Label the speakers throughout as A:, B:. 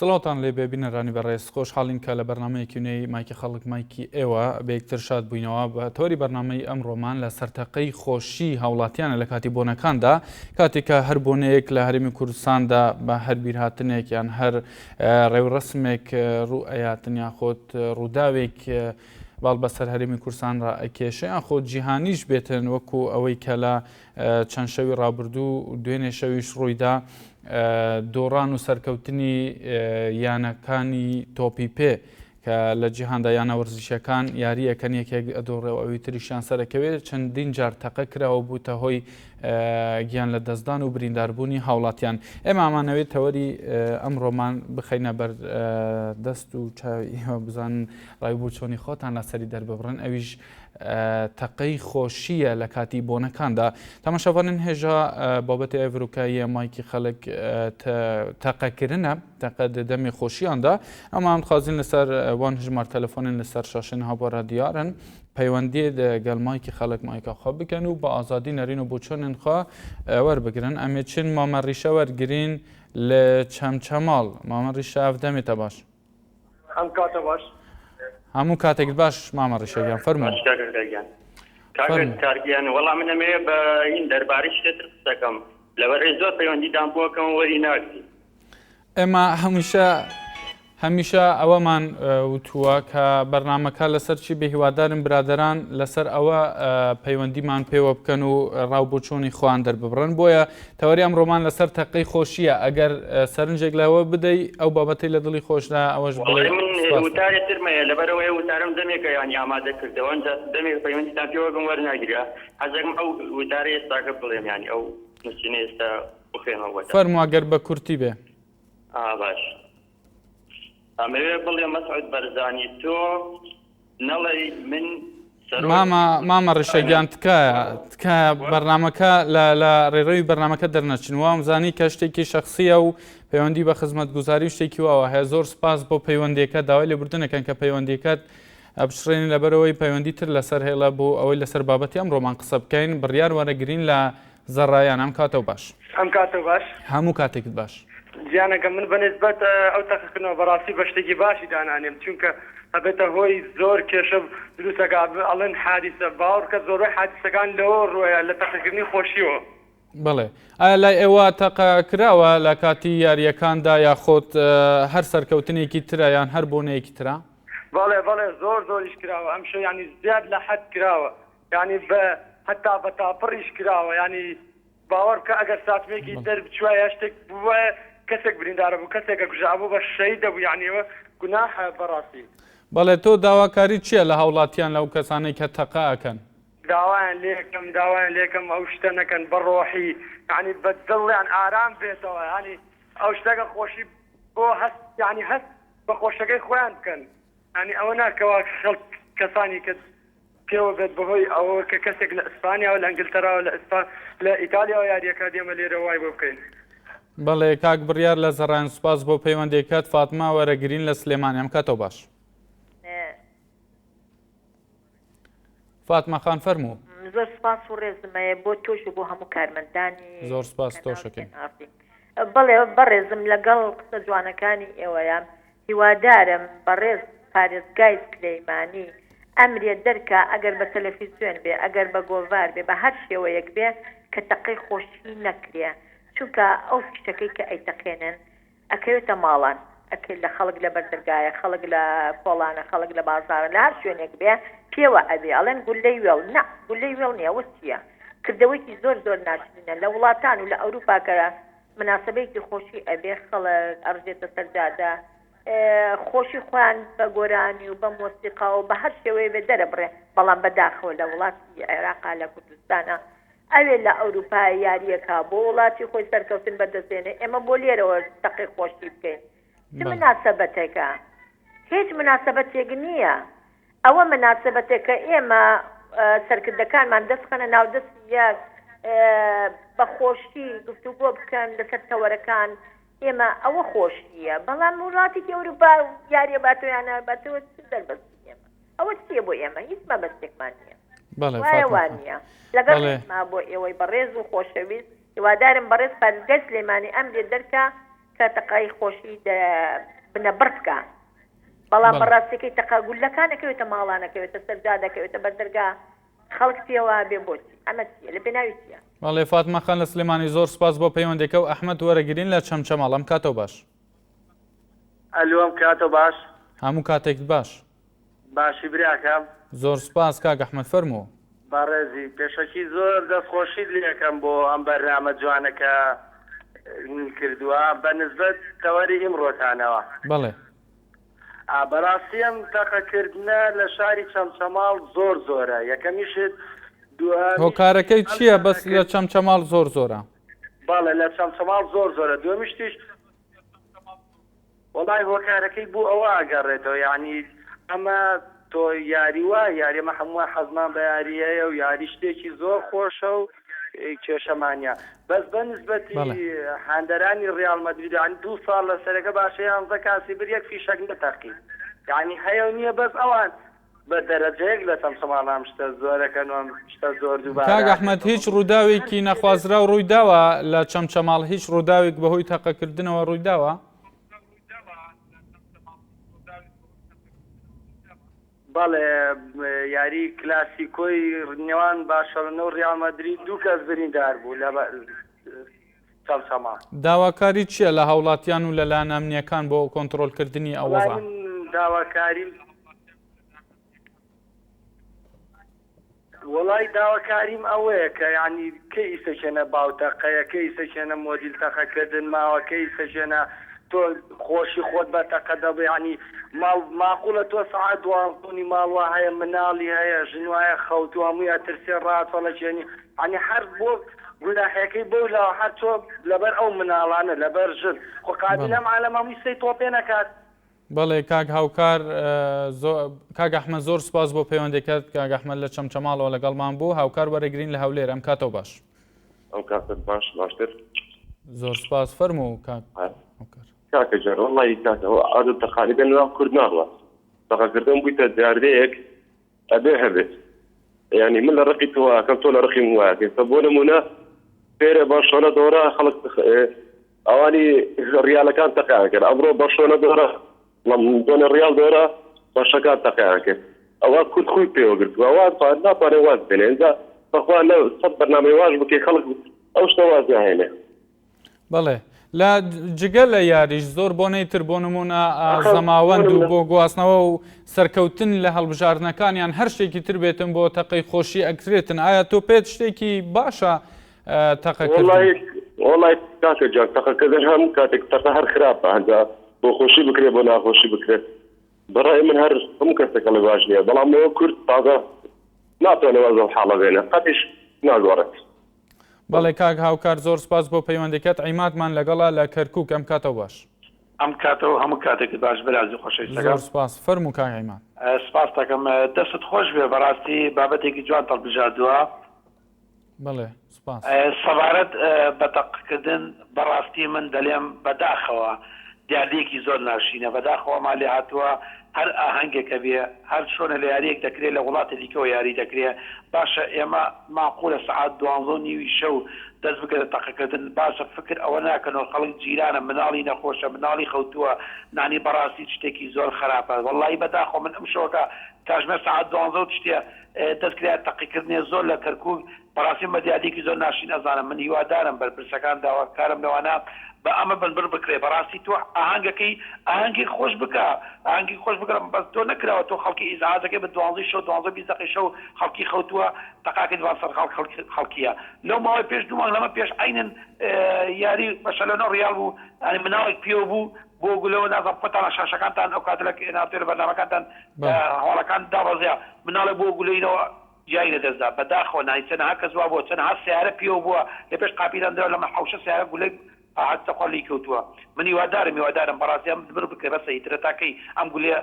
A: سڵاوتان لێ بێ بینەرانی بەڕێز، خۆشحاڵین کە لە بەرنامەیەکی نوێی مایکی خەڵک مایکی ئێوە بە یەکتر شاد بووینەوە. بە تەوەری بەرنامەی ئەمڕۆمان لە سەر تەقەی خۆشی هاوڵاتیانە لە کاتی بۆنەکاندا، کاتێک کە هەر بۆنەیەک لە هەرێمی کوردستاندا بە هەر بیرهاتنێک یان هەر ڕێوڕەسمێک ڕوو ئەیاتن یاخود ڕووداوێک باڵ بەسەر هەرێمی کوردستان ڕا ئەکێشێ یاخود جیهانیش بێتن وەکو ئەوەی کە لە چەند شەوی ڕابردوو و دوێنێ شەویش ڕوویدا دۆڕان و سەرکەوتنی یانەکانی تۆپی پێ کە لە جیهاندا یانە وەرزشیەکان یاریەکەن یەکێک ئەدۆڕێ و ئەوی تریشیان سەرەکەوێت چەندین جار تەقە کراوە بووتە هۆی گیان لە دەستدان و برینداربوونی هاوڵاتیان ئێمە ئامانەوێت تەوەری ئەمڕۆمان بخەینە بەر دەست و چاوی ئێوە بزانن ڕای بۆچۆنی خۆتان لەسەری دەرببڕن ئەویش تەقەی خۆشییە لە کاتی بۆنەکاندا. تەماشاڤانن هێژا بابەتی ئەڤروکاییە مایکی خەڵک تەقەکردنە تەقە دەمی خۆشیاندا ئەمە ئەم خوازین لەسەر وان هژمار تەلەفۆنن لەسەر شاشن هاوبارە دیارن پەیوەندی گەل مایکی خەڵک مایکا خۆ بکەن و بە ئازادی نەرین و بۆچۆنن خوا وەربگرن ئەمێ چن مامە ڕیشە وەرگرین لە چەمچەماڵ مامە ڕیشە ئەف دەمێتە باش.
B: ئەم کاتە باش.
A: هەموو کاتێکت باش مامە ڕیشە گیان فەرموو.
B: باش کاکە گیان. کاکە کارگیان وەڵا من ئەمەوێ بە هین دەربارەی شتێ تر قسەکەم لەبەر ئەوەی زۆر پەیوەندیتان بۆ ئەکەم وەری ناگری.
A: ئێمە هەمیشە هەمیشە ئەوەمان وتووە کە بەرنامەکە لەسەر چی بێ هیوادارم برادەران لەسەر ئەوە پەیوەندیمان پێوە بکەن و ڕاو بۆچوونی خۆیان دەرببڕن بۆیە تەوەری ئەمڕۆمان لەسەر تەقەی خۆشییە، ئەگەر سەرنجێک لەوە بدەی ئەو بابەتەی لە دڵی خۆشدا ئەوەش بڵێ
B: وەڵای من
A: سوپاست.
B: وتارێ ترم هەیە لەبەرئەوەی ئەو وتارەم دەمێکە یانی ئامادە کردەوە ئینجا دەمێکە پەیوەندیتان پێوە بم وەرناگیرا حەزەکەم ئەو وتارە ئێستاکە بڵێم یانی ئەو نووسینە ئێستا بخوێنمەوە بۆتان.
A: فەرموو ئەگەر بە کورتی بێ.
B: ئا باش ئەمەوێ بڵێم مەسعود بەرزانی تۆ نەڵێی من سەرۆکی
A: مامە مامە ڕیشە گیان تکایە تکایە بەرنامەکە لە لە ڕێڕەوی بەرنامەکە دەرنەچن وام زانی کە شتێکی شخصیە و پەیوەندی بە خزمەتگوزاری و شتێکی واوە هەیە زۆر سپاس بۆ پەیوەندیەکە داوای لێبوردنەکەن کە پەیوەندیەکەت ئەپچڕێنین لەبەرەوەی پەیوەندی تر لەسەر هێڵە بۆ ئەوەی لەسەر بابەتی ئەمڕۆمان قسە بکەین بڕیار وەرەگرین لە زەڕایان ئەم کاتەو باش.
B: ئەم کاتەو باش.
A: هەموو کاتێکت باش.
B: گیانەکەم من بە نیسبەت ئەو تەقەکردنەوە بەڕاستی بە شتێکی باشی دانانێم چونکە ئەبێتە هۆی زۆر کێشە دروست ئەکا ئەڵێن حادیسە باوەڕکە زۆربەی حادیسەکان لەوە ڕوەیە لە تەقەکردنی خۆشیەوە.
A: بەڵێ ئایا لای ئێوە تەقە کراوە لە کاتی یارییەکاندا یاخود هەر سەرکەوتنێکی ترە یان هەر بۆنەیەکی ترە؟
B: بەڵێ بەڵێ زۆر زۆریش کراوە ئەمشەو یانی زیاد لە حەد کراوە یانی بە هەتا بە تاپڕیش کراوە یانی باوەڕ بکە ئەگەر ساتمێکی دەر بچوایە شتێک بوایە کەسێک بریندارە بوو کەسێک ئەکوژرا ئەبوو بە شەهید دەبوو یانی ئەوە گوناحە بەڕاستی.
A: بەڵێ تۆ داواکاری چیە لە هاوڵاتیان لەو کەسانەی کە تەقە ئەکەن؟
B: داوایان لێکەم داوایان لێکەم ئەو شتە نەکەن بە ڕۆحی یانی بە دڵیان ئارام بێتەوە یانی ئەو شتەکە خۆشی بۆ هەست یانی هەست بە خۆشەکەی خۆیان بکەن یانی ئەوە نا کەوا خەڵک کەسانی کە پێوە بێت بەهۆی ئەوەوە کە کەسێک لە ئیسپانیاوە لە ئەنگلتەراوە لە ئیسپا لە ئیتالیاوە یاریەکە دێمە لێرە وای بۆ بکەین.
A: بەڵێ کاک بڕیار لە زەڕایەن سوپاس بۆ پەیوەندیەکەت فاتمە وەرەگرین لە سلێمانی ئەم کاتەو باش. فاتمە خان فەرموو.
C: زۆر سپاس و ڕێزم هەیە بۆ تۆش و بۆ هەموو کارمەندانی
A: زۆر سپاس تۆشەکەین.
C: بەڵێ بەڕێزم لەگەڵ قسە جوانەکانی ئێوەیە هیوادارم بەڕێز پارێزگای سلیمانی ئەمرێ دەرکا ئەگەر بە تەلەفیزیۆن بێ ئەگەر بە گۆڤار بێ بە هەر شێوەیەک بێ کە تەقەی خۆشی نەکرێ چونکە ئەو فیشەکەی کە ئەیتەقێنن ئەکەوێتە ماڵان ئەک لە خەڵک لە بەردەرگایە خەڵک لە کۆڵانە خەڵک لە بازارە لە هەر شوێنێک بێ پێوە ئەبێ ئەڵێن گولەی وێڵ نا گولەی وێڵ نیە ئەوە چیە کردەوەیکی زۆر زۆر ناشرینە لە وڵاتان و لە ئەوروپا کە مناسەبەیەکی خۆشی ئەبێ خەڵک ئەڕژێتە سەر جادە خۆشی خۆیان بە گۆرانی و بە مۆسیقا و بە هەر شێوەیە بێ دەرەبڕێ بەڵام بەداخەوە لە وڵاتی عێراقا لە کوردستانە ئەوێ لە ئەوروپا یاریەکە بۆ وڵاتی خۆی سەرکەوتن بەدەستێنێ ئێمە بۆ لێرەوە تەقی خۆشی بکەین چ مناسەبەتێکە هیچ مناسەبەتێک نییە ئەوە مناسبەتێکە ئێمە سەرکردەکانمان دەست خەنە ناو دەستی یەک بە خۆشی گفتوگۆ بکەن لەسەر تەوەرەکان ئێمە ئەوە خۆشیە بەڵام وڵاتێکی ئەوروپا یاریە باتۆیانە باتەوە چ دەربەستی ئێمە ئەوە چییە بۆ ئێمە هیچ مەبەستێکمان نییە وایە وانە لەگەڵ ما بۆ ئێوەی بەڕێز و خۆشەویست هیوادارم بەڕێز پارێزگای سلێمانی ئەمرێ دەرکە. سەر تەقەی خۆشی دە بنەبڕ بکا بەڵام
A: بەڵێ.
C: بەڕاستەکەی تەقە گوللەکان ئەکەوێتە ماڵان ئەکەوێتە سەر جادە ئەکەوێتە بەر دەرگا خەڵک پێوە بێ بۆچی ئەمە چیە لە پێناوی چیە؟
A: بەڵێ فاتمە خان لە سلێمانی زۆر سوپاس بۆ پەیوەندەکە و ئەحمەد وەرەگرین لە چەمچەماڵ ئەم کاتەو باش.
B: ئەلۆ ئەم کاتەو باش.
A: هەموو کاتێکت باش.
B: باشی براکەم.
A: زۆر سوپاس کاک ئەحمەد فەرموو.
B: بەڕێزی پێشەکی زۆر دەست خۆشیت لێ ئەکەم بۆ ئەم بەرنامە جوانە کە کردووە بە نسبەت تەوەری ئیمڕۆتانەوە.
A: بەڵێ.
B: ئا بەراستی ئەم تەقە کردنە لە شاری چەمچەماڵ زۆر زۆرە یەکەمی شت دووهەمیش
A: هۆکارەکەی
B: ئەم
A: چییە بەس
B: تەقە
A: لە
B: کرد
A: چەمچەماڵ زۆر زۆرە؟
B: بەڵێ لە چەمچەماڵ زۆر زۆرە دووەمی شتیش وەڵای هۆکارەکەی بۆ ئەوە ئەگەڕێتەوە یانی ئەمە تۆ یاری وا یاری ئەمە هەمووان حەزمان بە یاری هەیە و یاری شتێکی زۆر خۆشە و کێشەمان نیە بەس بە نسبەتی
A: بەڵێ.
B: هاندەرانی ڕیاڵ مەدرید یانی دوو ساڵ لەسەرەکە باشە یانزە کاسی بر یەک فیشەک نەتەقی یانی هەیە و نیە بەس ئەوان بە دەرەجەیەک لە چەمچەماڵ ئەم شتە زۆرەکەن و ئەم شتە زۆر دووبارە
A: کاک ئەحمەد
B: ئەبێتەوە.
A: هیچ ڕووداوێکی نەخوازراو ڕووی داوە لە چەمچەماڵ هیچ ڕووداوێک بەهۆی تەقەکردنەوە ڕووی داوە؟
B: بەڵێ یاری کلاسیکۆی نێوان بارشەلۆنە و ڕیاڵ مەدرید دوو کەس بریندار بوو لە چەمچەماڵ.
A: داواکاری چییە لە هاوڵاتیان و لە لایەنە ئەمنییەکان بۆ کۆنتڕۆڵکردنی ئەو
B: وەڵای
A: وەزعە؟
B: من داواکاریم وەڵای داواکاریم ئەوەیە کە یانی کەی ئیسەکێنە باو تەقەیە کەی ئیسەکێنە مۆدیل تەقەکردن ماوە کەی ئیسەکێنە تۆ خۆشی خۆت بە تەقە دەبێ یانی ماڵ ماقولە تۆ سەعات دوانزەونی ماڵ وا هەیە مناڵی هەیە ژن وایە خەوتوو هەمووی ئەترسێ ڕاچەڵەکێنی یانی هەر بۆ گوناحەکەی بەو لاوە هەر تۆ لەبەر ئەو مناڵانە لەبەر ژن خۆ قابیل
A: بەڵێ.
B: ئەم عالەمە هەمووی سەی تۆپێ نەکات.
A: بەڵێ کاک هاوکار کاک ئەحمەد زۆر سوپاس بۆ پەیوەندەکەت کاک ئەحمەد لە چەمچەماڵەوە لەگەڵمان بوو هاوکار وەرەگرین لە هەولێر ئەم کاتەو باش.
D: ئەم کاتەت باش باشتر.
A: زۆر سوپاس فەرموو کاک هاوکار.
D: کاکە گیان وەڵڵاهی کاکە ئەوە عادەت تەقالیدە لەناو کورد ناڕوات تەقەکردن بوویتە دیاردەیەک ئەبێ هەبێت یانی من لە ڕقی تۆ ئەکەم تۆ لە ڕقی من وایەکەی سە بۆ نمونە پێرێ بەرشۆنە دۆرا خەڵک ئەوانی ڕیالەکان تەقیان کرد ئەمڕۆ بەرشۆنە دۆرا دۆنە ڕیال دۆرا بەرشەکان تەقیان کرد ئەوە کورد خۆی پێوە گرتووە ئەوە ناتوانێت واز بێنێ ئینجا بەخوا لە سەد بەرنامەی واش بکەی خەڵک ئەو شتە واز ناهێنێ.
A: بەڵێ لە جگە لە یاریش زۆر بۆنەی تر بۆ نمونە زەماوەند و بۆ گواستنەوە و سەرکەوتن لە هەڵبژاردنەکان یان هەر شتێکی تر بێتن بۆ تەقەی خۆشی ئەکرێتن ئایا تۆ پێت شتێکی باشە تەقەکردن؟
D: وەڵای کاکە جان تەقەکردن هەموو کاتێک تەقە هەر خراپە هەنجا بۆ خۆشی بکرێت بۆ ناخۆشی بکرێت بەڕای من هەر هەموو کەسێک ئەڵێ باش نییە بەڵام ئەوە کورد تازە ناتوانێت واز لەو حاڵە بێنێ قەتیش ناگۆڕێت.
A: بەڵێ کاک هاوکار زۆر سپاس بۆ پەیوەندیکەت عیمادمان لەگەڵە لە کەرکوک ئەم کاتەو باش.
E: ئەم کاتەو هەموو کاتێکت باش برازی خۆشەویستەکەم.
A: زۆر سپاس فەرموو کاک عیماد.
E: سپاست دەکەم دەستت خۆش بێ بەڕاستی بابەتێکی جوانت هەڵبژاردووە.
A: بەڵێ سپاس.
E: سەبارەت بە تەقەکردن بەڕاستی من دەلێم بەداخەوە دیاردەیەکی زۆر ناشرینە بەداخەوە مان لێ هاتووە هەر ئاهەنگێک هەبێ هەر چۆنە لە یاریەک دەکرێ لە وڵاتی دیکەوە یاری دەکرێ باشە ئێمە ماقولە سەعات دوانزە و نیوی شەو دەست بکەنە تەقەکردن باشە فکر ئەوە ناکەنەوە خەڵک جیرانە مناڵی نەخۆشە مناڵی خەوتووە نانی بەڕاستی شتێکی زۆر خەراپە وەڵایی بەداخەوە من ئەمشەوەکە کاژمێر سەعات دوانزە و تشتێ دەست کرایە تەقیکردنێ زۆر لە کەرکوک بەڕاستی من بە دیاردەیەکی زۆر ناشرین ئەزانم من هیوادارم بەرپرسەکان داواکارم لەوانە بە ئەمە بنبڕ بکرێ بەڕاستی تۆ ئاهەنگەکەی ئاهەنگێک خۆش بکە ئاهەنگێک خۆش بکە بەس تۆ نەکراوە تۆ خەڵکی ئیزعاجەکەی بە دوانزەی شەو دوانزە بیست دەقەی شەو خەڵکی خەوتووە تەقاکەی بە سەر خەڵک خەڵکیە لەو ماوەی پێش دوو مانگ لەمە پێش عەینەن یاری بەرشەلۆنە ڕیاڵ بوو یانی مناڵێک پێوە بوو بۆ گولەوە نازانم خۆتان لە شاشەکانتان ئەو کاتە لە ناتۆ لە بەرنامەکانتان هەواڵەکان دابەزیا مناڵێک بۆ گولەینەوە گیانی لە دەست دا بەداخەوە نانی چەنەها کەس وا بووە چەنەها سەیارە پێوە بووە لە پێش قاپیدان دراوە لە حەوشە سەیارە گولەی هاتتە خوار لێی کەوتووە من هیوادارم هیوادارم بەڕاستی ئەم بر بکرێ بەسە ئیترە تا کەی ئەم گولەیە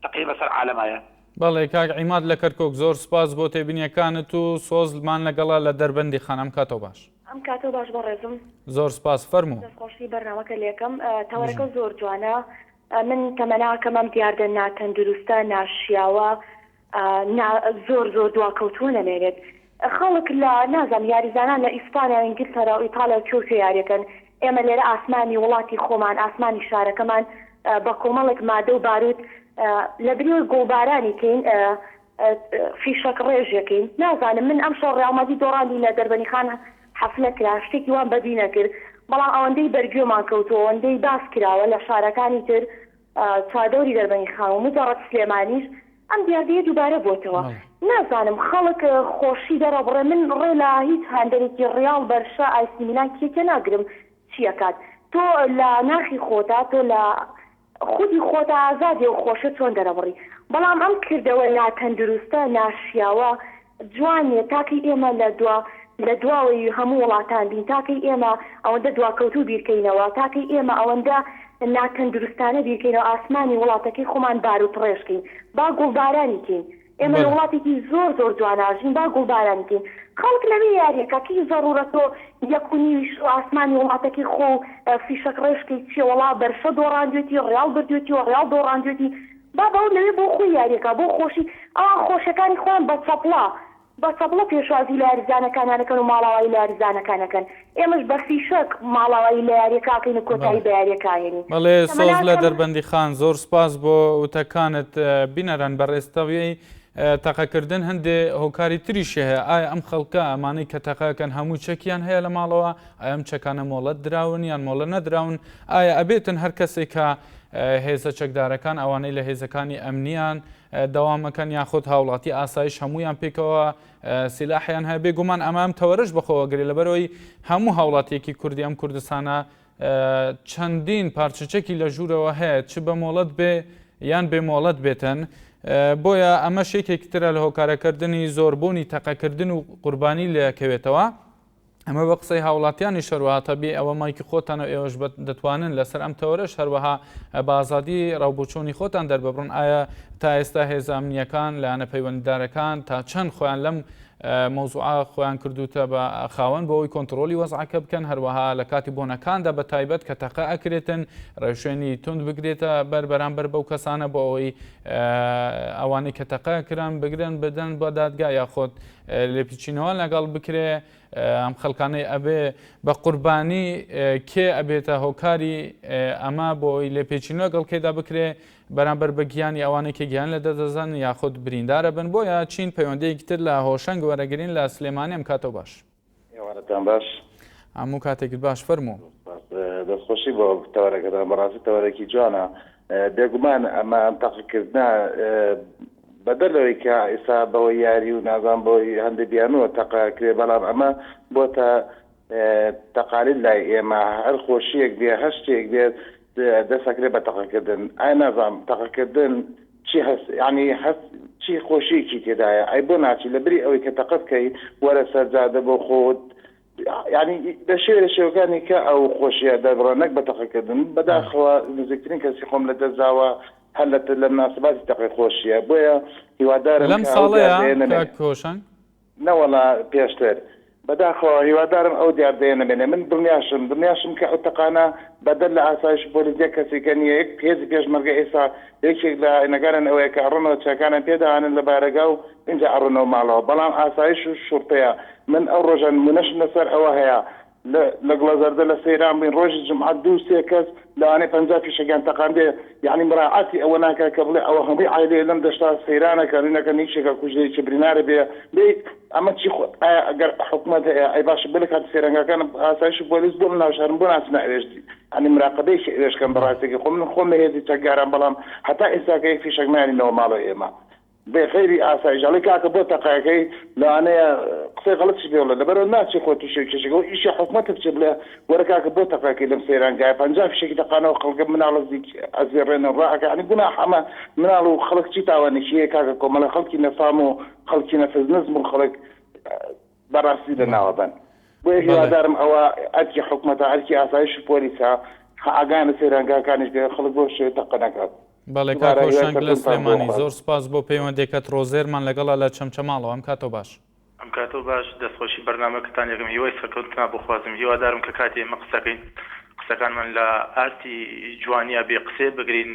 E: تەقێ بەسەر عالەمایە.
A: بەڵێ کاک عیماد لە کەرکوک زۆر سوپاس بۆ تێبینیەکانت و سۆزمان لەگەڵە لە دەربەندیخان ئەم کاتەو باش.
F: ئەم کاتەو باش بەڕێزم.
A: زۆر سوپاس فەرموو.
F: دەست خۆشی بەرنامەکە لێکەم تەوەرەکە زۆر جوانە من تەمەناکەم ئەم دیاردە ناتەندروستە ناشیاوە نا زۆر زۆر دواکەوتووە نەمێنێت خەڵک لە نازانم یاریزانان لە ئیسپانیا و ئینگلتەرا و ئیتالیا و کوێ و کوێ یاریەکەن. ئێمە لێرە ئاسمانی وڵاتی خۆمان، ئاسمانی شارەکەمان بە کۆمەڵێک مادە و باروت لە بری ئەوەی گوڵبارانی کەین فیشەک ڕێژێکەین. نازانم من ئەمشەو ڕیاڵ مەدرید دۆڕاندی لە دەربەنیخان حەفلە کرا شتێکی وام بەدی نەکرد بەڵام ئەوەندەی بەرگوێمان کەوتووە ئەوەندەی باس کراوە لە شارەکانی تر چواردەوری دەربەنیخان و مجەڕەد سلێمانیش ئەم دیاردەیە دووبارە بۆتەوە. نازانم خەڵک خۆشی دەڕبڕێ من ڕێ لە هیچ هاندەرێکی ڕیاڵ بەرشا ئایسی میلان کێ کێ ناگرم چی ئەکات تۆ لە ناخی خۆتا تۆ لە خودی خۆتا ئازادی ئەو خۆشیە چۆن دەرەبڕی بەڵام ئەم کردەوە ناتەندروستە ناشیاوە جوان نیە تاکەی ئێمە لە دوا لە دواوەی هەموو وڵاتان بین تاکەی ئێمە ئەوەندە دواکەوتوو بیرکەینەوە تاکەی ئێمە ئەوەندە ناتەندروستانە بیرکەینەوە ئاسمانی وڵاتەکەی خۆمان باروتڕێژ کەین با گوڵبارانی کەین ئێمە لە
A: بەڵێ.
F: وڵاتێکی زۆر زۆر جوان ئاژین با گوڵبارانی کەین خەڵک لەوێ یاریەکا کەی زەڕوورە تۆ یەک و نیوی شەو ئاسمانی وڵاتەکەی خۆ و فیشەک ڕێژ کەی چیە وەڵا بەرشە دۆڕاندوێتی ڕیاڵ بردوێتی و ڕیاڵ دۆڕاندوێتی بابە ئەو لەوێ بۆ خۆی یاریەکا بۆ خۆشی ئەوان خۆشیەکانی خۆیان بە چەپڵە بە چەپڵە پێشوازی لە یاریزانەکانیان ئەکەن و ماڵاوایی لە یاریزانەکان ئەکەن ئێمەش بە فیشەک ماڵاوایی لە یاریەکە ئەکەین و
A: بەڵێ.
F: کۆتایی بە یاریەکە ئەهێنین
A: بەڵێ سۆز لە
F: تەمەناکەم.
A: دەربەندیخان زۆر سوپاس بۆ وتەکانت بینەران بەڕێز تەویەی تەقەکردن هەندێ هۆکاری تریشی هەیە ئایا ئەم خەڵکە ئەمانەی کە تەقەکەن هەموو چەکیان هەیە لە ماڵەوە ئایا ئەم چەکانە مۆڵەت دراون یان مۆڵە نەدراون ئایا ئەبێتن هەر کەسێک کە هێزە چەکدارەکان ئەوانەی لە هێزەکانی ئەمنیان دەوامەکەن یاخود هاوڵاتی ئاسایش هەمویان پێکەوە سیلاحیان هەیە بێگومان ئەمە ئەم تەوەرەش بەخۆوە گرێ لەبەرەوەی هەموو هاوڵاتیەکی کوردی ئەم کوردستانە چەندین پارچە چەکی لە ژوورەوە هەیە چ بە مۆڵەت بێ یان بێ مۆڵەت بێتن بۆیە ئەمە شێکێکی ترە لە هۆکارەکردنی زۆربوونی تەقەکردن و قوربانی لەکەوێتەوە ئەمە بە قسەی هاوڵاتیانیش هەروەها تەبیعی ئەوە مایکی خۆتانە و ئێوەش دەتوانن لەسەر ئەم تەوەرەش هەروەها بە ئازادی ڕاوبۆچوونی خۆتان دەرببڕن ئایا تا ئێستا هێزە ئەمنییەکان لایەنە پەیوەندیدارەکان تا چەند خۆیان لەم مەوزوعە خۆیان کردوتە بە خاوەن بۆ ئەوەی کۆنتڕۆلی وەزعەکە بکەن هەروەها لە کاتی بۆنەکاندا بە تایبەت کە تەقە ئەکرێتن ڕێوشوێنی توند بگرێتە بەر بەرامبەر بەو کەسانە بۆ ئەوەی ئەوانەی کە تەقە کران بگرن بدەن بە دادگا یاخود لێپیچینەوە لەگەڵ بکرێ ئەم خەڵکانەی ئەبێ بە قوربانی کێ ئەبێتە هۆکاری ئەمە بۆ ئەوی لێپێچینەوە گەڵ کێدا بکرێ بەرامبەر بە گیانی ئەوانەی کە گیان لە دەدەزن یاخود بریندارە بن بۆیە چین پەیوەندەیەکی تر لە هۆشەنگ وەرەگرین لە سلێمانی ئەم کاتەو باش.
G: ئێوارەتان باش.
A: هەموو کاتێکت باش فەرموو.
G: سپاس دەستخۆشی بۆ تەوەرەکەتان بەڕاستی تەوەرێکی جوانە بێگومان ئەمە ئەم تەقەکردنە بەدەر لەوەی کە ئیسا بەوەی یاری و نازان بۆی هەندێک بیانووە تەقە کرێ بەڵام ئەمە بۆتە تەقالید لای ئێمە هەر خۆشیەک بێ هەر شتێک بێت دەست ئەکرێ بە تەقەکردن ئای نازانم تەقەکردن چی هەست یانی هەست چی خۆشیەکی تێدایە ئەی بۆ ناچی لە بری ئەوەی کە تەقە بکەی وەرە سەر جادە بۆ خۆت یانی لە شێوە لە شێوەکانی کە ئەو خۆشیە دەربڕە نەک بە تەقەکردن بەداخەوە نزیکترین کەسی خۆم لە دەست داوە هەر لە لە مناسباتی تەقەی خۆشیە بۆیە هیوادارم
A: لەم
G: کە ئەو
A: ساڵەیە
G: دیاردەیە نەمێنێ.
A: کاک هۆشەنگ؟
G: نەوەڵا پێشتر. بەداخەوە هیوادارم ئەو دیاردەیە نەمێنێ من دڵنیاشم دڵنیاشم کە ئەو تەقانە بەدەر لە ئاسایش و پۆلیس یەک کەسی کە نییە یەک هێزی پێشمەرگە ئێستا یەکێک لە ئاینەکانیان ئەوەیە کە ئەڕۆنەوە چەکانیان پێ دەهانن لە بارەگا و ئینجا ئەڕۆنەوە ماڵەوە بەڵام ئاسایش و شوڕتەیە من ئەو ڕۆژە نمونەشم لەسەر ئەوە هەیە لە لە گوڵەزەردە لە سەیران بووین ڕۆژی جومعە دوو سێ کەس لەوانەیە 50 فیشەکیان تەقاندێ یەعنی مراعاتی ئەوە ناکا کە بڵێ ئەوە هەمووی عایلەیە لەم دەشتا سەیرانەکەن نەکەن یەکێکە کوژرێ یەکێ برینارە بێ بێ ئەمە چی خۆ ئایا ئەگەر حکومەت هەیە ئەی باشە بۆ لە کاتی سەیرانگاکان ئاسایش و پۆلیس بۆ لە ناو شارن بۆ ناچنە ئەوێش یەعنی مراقەبەیەکی ئەوێش کەن بەڕاستێکی خۆ من خۆم لە هێزی چەکدارام بەڵام هەتا ئێستاکە یەک فیشەک نانینەوە ماڵەوە ئێمە بێ غەیری ئاسایش ئەڵێ کاکە بۆ تەقەکەی لەوانەیە قسەی غەڵەتیش پێ بڵێ لەبەرئەوە ناچێ خۆ توشی کێشەکە و ئیشی حکومەتە بچێ بڵێ وەرە کاکە بۆ تەقەکەی لەم سەیرانگایە 50 فیشەکی تەقانەوە خەڵکە مناڵە زیک ئەزێڕێنن ڕائەکا یانی گوناح ئەمە مناڵ و خەڵک چی تاوانێکی هەیە کاکە کۆمەڵە خەڵکی نەفام و خەڵکی نەفس نزم و خەڵک بەڕاستی لە ناوە بەن بۆیە هیوادارم ئەوە ئەرکی حکومەتە ئەرکی ئاسایش و پۆلیسە ئاگایان لە سەیرانگاکانیش بێ خەڵک بەو شێوەیە تەقە نەکات.
A: بەڵێ کاک هۆشەنگ لە سلێمانی زۆر سپاس بۆ پەیوەندێکەت ڕۆزێرمان لەگەڵە لە چەمچەماڵەوە ئەم کاتەو باش.
H: ئەم کاتەو باش دەستخۆشی بەرنامەکەتان یەکەم هیوای سەرکەوتنتان بۆ خوازم هیوادارم کە کاتێ ئێمە قسەکەین قسەکانمان لە ئاستی جوانیا بێ قسەیە بگرین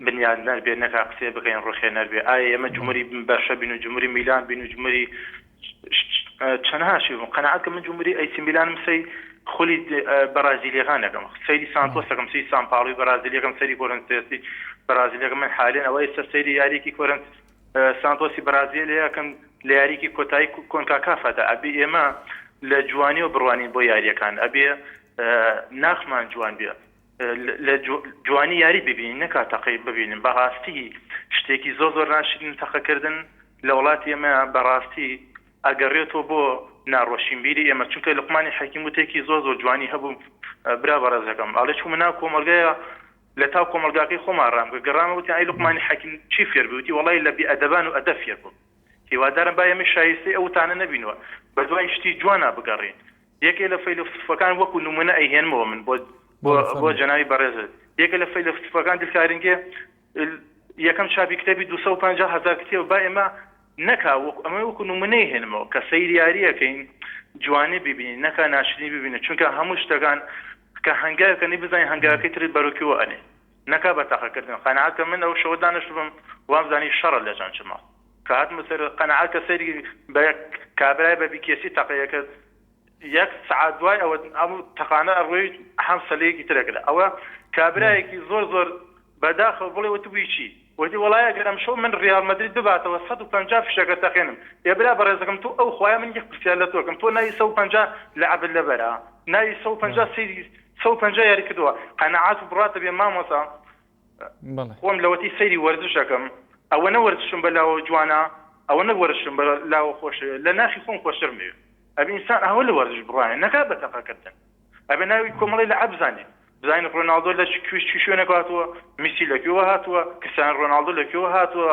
H: بنیادنەر بێ نەکا قسەیە بکەین ڕوخێنەر بێ ئایا ئێمە جمهوری بەرشە بین و جمهوری میلان بین و جمهوری چەنەها شی بووم قەناعەت کە من جمهوری ئەیسی میلانم سەی. خولی بەرازیلیەکان ئەکەم سەیری سانتۆس ئەکەم سەیری سان پاڵوی بەرازیلی ئەکەم سەیری کۆرنتێسی بەرازیلی ئەکەم من حالێن ئەوە ئێستا سەیری یاریکی کۆرنت سانتۆسی بەرازیلی ئەکەم لە یاریکی کۆتایی کۆنکاکافادا ئەبێ ئێمە لە جوانیەوە بڕوانین بۆ یاریەکان ئەبێ ناخمان جوان بێ لە جوانی یاری ببینین نەکا تەقەی ببینن بەڕاستی شتێکی زۆر زۆر ناشرین تەقەکردن لە وڵاتی ئێمە بەڕاستی ئەگەڕێتەوە بۆ ناڕۆشینبیری ئێمە چونکە لوقمانی حەکیم وتێکی زۆر زۆر جوانی هەبوو برا بەڕێزەکەم ئەڵێ چوومە ناو کۆمەڵگەیە لە تاو کۆمەڵگاکەی خۆمان ڕام کرد گەڕامە وتیان ئەی لوقمانی حەکیم چی فێر بووی وتی وەڵی لە بێئەدەبان و ئەدەب فێر بووم هیوادارم با ئێمە شایستەی ئەو وتانە نەبینەوە بەدوای شتی جوانا بگەڕێین یەکێ لە فەیلەسوفەکان وەکو نمونە ئەیهێنمەوە من بۆ بۆ جەنابی بەڕێزت یەکێ لە فەیلەسوفەکان دلکارنگێ یەکەم چاپی کتێبی 250 هەزار کتێب با ئێمە نەکا وەکو ئەمە وەکو نمونەی هێنمەوە کە سەیری یاریەکەین جوانی ببینین نەکا ناشرینی ببینین چونکە هەموو شتەکان کە هەنگاوێکە نی بزانین هەنگاوەکەی ترت بەرەو کوێوە ئەنێ نەکا بە تەقەکردن قەناعەت کە من ئەو شەوە دانیشتبم وامزانی شەڕە لە چەمچەماڵ کە هاتمە سەر قەناعەت کە سەیری بە کابرای بە بیکێسی تەقەیەکرد یەک سەعات دوای ئەوە ئەم تەقانە ئەڕۆی هەم سەلەیەکی ترە کرد ئەوە کابرایەکی زۆر زۆر بەداخەوە بڵێ وتبووی چی وتی وەڵای ئەگەر ئەمشەو من ڕیال مەدرید بباتەوە 150 فشەکە تەقێنم ئێ برا بەڕێزەکەم تۆ ئەو خوایە من یەک پرسیار لە تۆکەم تۆ ناوی 150 لەعبت لەبەرە ناوی 150 سەیری 150 یاری کردووە قەناعەت و بڕاتە بێ مامۆستا خۆم لەوەتی سەیری وەرزش ئەکەم ئەوەنە وەرزشم بە لاوە جوانە ئەوەنە وەرزشم بە لاوە خۆشەوێ لە ناخی خۆم خۆشترم ئەوێ ئەبێ ئینسان ئەوە لە وەرزش بڕوانێ نەکا بە تەقەکردن ئەبێ ناوی کۆمەڵی لەعەب بزانێ بزانین ڕۆناڵدۆ لە کوێ چی شوێنێک هاتووە میسی لە کوێوە هاتووە کریستیانۆ ڕۆناڵدۆ لە کوێوە هاتووە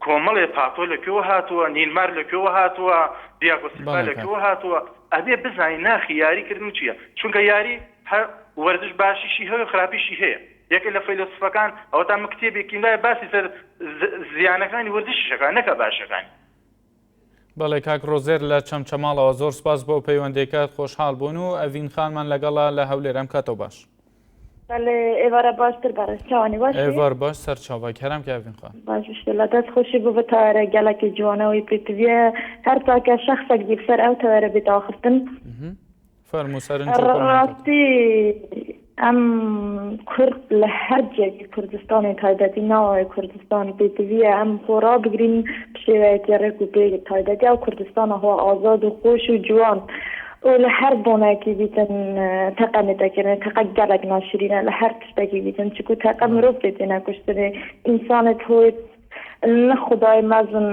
H: کۆمەڵێ پاتۆ لە کوێوە هاتووە نیلمار لە کوێوە هاتووە دیاگۆ سیلڤا لە کوێوە هاتووە ئەبێ بزانین ناخی یاری کردن چییە چونکە یاری هەر وەرزش باشیشی هەیە خراپیشی هەیە یەکێ لە فەیلەسوفەکان ئەوەتا من کتێبێکی لایە باسی سەر زیانەکانی وەرزشیش ئەکا نەکا باشەکانی.
A: بەڵێ کاک ڕۆزێر لە چەمچەماڵەوە زۆر سپاس بۆ پەیوەندێکەت خۆشحاڵ بوون و ئەڤین خانمان لەگەڵە لە هەولێر ئەم کاتەو باش.
I: بەڵێ ئێوارە باشتر بەڕێز چاوانی باش
A: ئێوار باش سەر چاوە کەرام کە ئەڤین خان.
I: باش بشتە دەست خۆشی بۆ بە تەوارە گەلەکی جوانەوەی پێتویە هەر تاکە شەخسێک دی سەر ئەو تەوارە بێت ئاخفتن.
A: فەرموو سەرنج و کۆمێنتت.
I: ڕاستی ئەم کورد لە هەر جێگەی کوردستانی تایبەتی ناوەوەی کوردستان پێتویە ئەم خۆ ڕابگرین بشێوەیەکی ڕێک و پێک تایبەتی ئەو کوردستانە هۆ ئازاد و خۆش و جوان و لە هەر بۆنەکی بیتن تەقە نێتەکردن تەقە گەلەک ناشرینە لە هەر تشتێکی بیتن چکو تەقە مرۆڤ پێتێنە کوشتنێ ئینسانت هۆی نە خودای مەزن